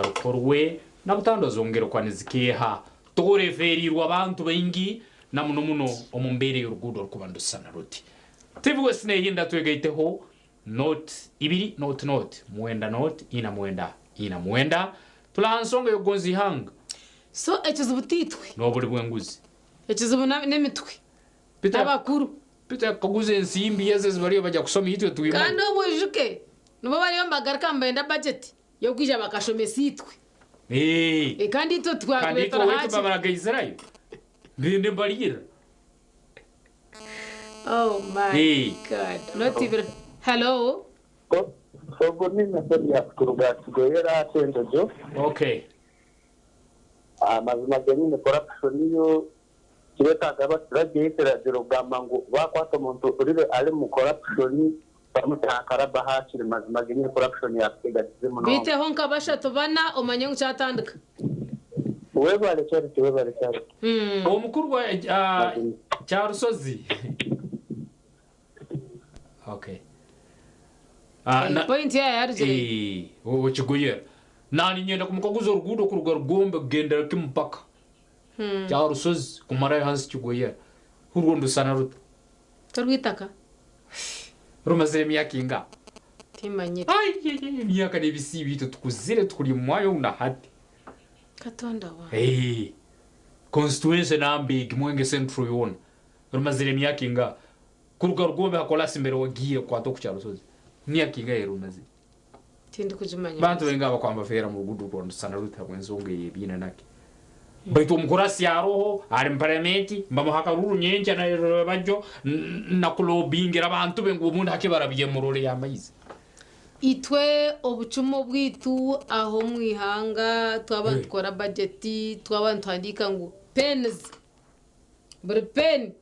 rukorwe na butando zongere okuba nizikeeha toreferirwe abantu baingi na muno muno omu mbeera y'oruguudo orukuba nirusana ruti. TV West neehinda twegaiteho not ibiri not not mwenda not ina mwenda ina mwenda turi aha nsonga y'okugonza ihanga. So ekizibu tiitwe. N'oburi bw'enguzi. Ekizibu n'emitwe. N'abakuru. Peter yakaguza ensimbi ezi ezi bariyo bajya kusoma itwe twimanye. Kandi obwo oijuke nibo bariyo nibagaruka nibenda budget y'okwija bakashomesa itwe. Eh. Kandi itwe Kandi twakubaire itwe owaitu turahaki. babaragaizirayo. Mbende mbarira. Oh my Eh. God. Not even. Hello. Ogu ni Naserius kuruga Kigoyera Kyenjojo. Okay. Amazima genyine corruption yo kiretaaga abaturage ekiragiro kugamba ngu bakwata omuntu orire ari mu corruption bamute aha karaba hakiri mazima genyine corruption yatutegatize munonga. Biteho nka bashatu bana omanye ngu kyatandika. Webale Charity webale Charity. Omukuru wa Kyarusozi. Okay. Point yayo yarugire. Okiguyera. Nani nyenda kumukaguza oruguudo kuruga Rugombe kugendera kimupaka. Kyarusozi kumarayo hansi Kiguyera. Urwo ndusana ruta. Torwitaka. Rumazire emyaka inga. Timanyire. Emyaka n'ebisiibi itwe tukuzire tukuri mwayo na hati. Katonda wa. Hey. Constituency nambigi Mwenge Central yona. Rumazire emyaka inga. Kuruga Rugombe hakolasi mbere wagiye kwata okukyarusozi. Myaka inga yerumazire. Tindi kujimanya. Bantu benga bakwamba fera mu rugudo rwandusana ruta bwenzonga yebina nake. Baitu omukurasi aroho ari mu parliament mbamuhaka ruru nyenja na bajo nakulobingira abantu bengu omuntu hakibarabiye murore yamaizi. Itwe obucumu bwitu aho mwihanga twaba tukora budget twaba twandika ngu pens buri pen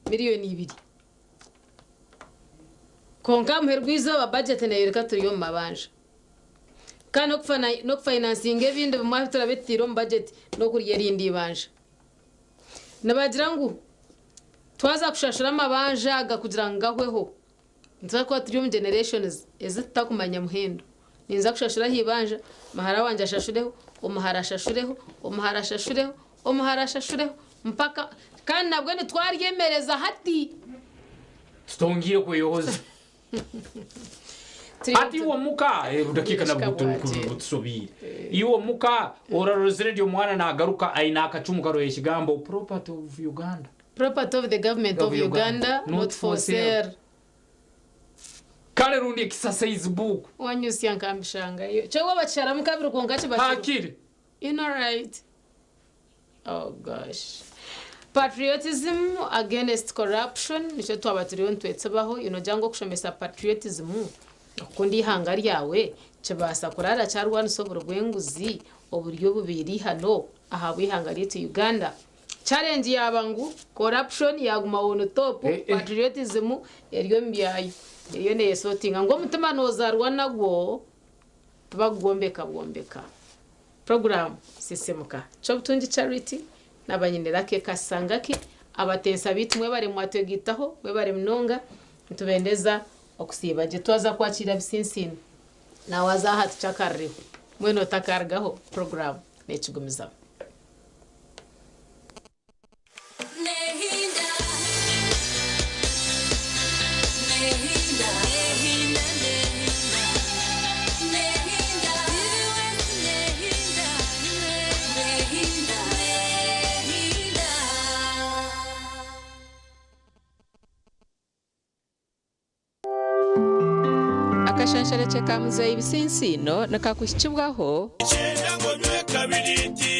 miliyoni 2. Konka muherwizo ba budget nayereka turiyo mu mabanja. Kandi no financing ebindi bimwe turabitira mu budget no kurya rindi ibanja. Nabagira ngu twaza kushashura amabanja agakugira ngahweho. Nza kuba turi mu generations ezitakumanya muhendo. Ninza kushashura hibanja mahara wanje ashashureho, omuhara ashashureho, omuhara ashashureho, omuhara ashashureho mpaka kandi nabwo nitwaryemereza hati. Tutongire kweyohoza. Ati uwo muka dakika na butusobire. Iwo muka orarozere ryo mwana nagaruka aina akacumu karoye kigambo property of Uganda. Property of the government of Uganda, not for sale. Kale rundi exercise book. Wanyusi yankambishanga iyo. Cyo bachara mukabiri konka kiba. Hakiri. You know right. Oh gosh. Patriotism against corruption nicyo twabatiriyo ntwetsebaho ino jango kushomesa patriotism. Okundi ihanga ryawe kibasa kurara cyarwanisa oburwenguzi oburyo bubiri hano aha bwihanga ryetu Uganda. Challenge yabangu corruption yaguma on top patriotism eryo mbyayo eryo neyesotinga ngo mutima nozarwa nagwo tubagombeka bombeka. Program Sisimuka Kyobutungi Charity nabanyinirake kasangake abatensa bitu mwe bari mwatwegitaho mwe bari munonga ntubendeza okusiba je twaza kwakira bisinsini nawaza hati chakarriho mweno takargaho program nekigumiza. Nehinda Nehinda Nehinda Nehinda Nehinda Nehinda Nehinda. Akashanshareke ka muzeyi bisinsino nikakuhikibwaho Icyenda ngo nywe kabiriti.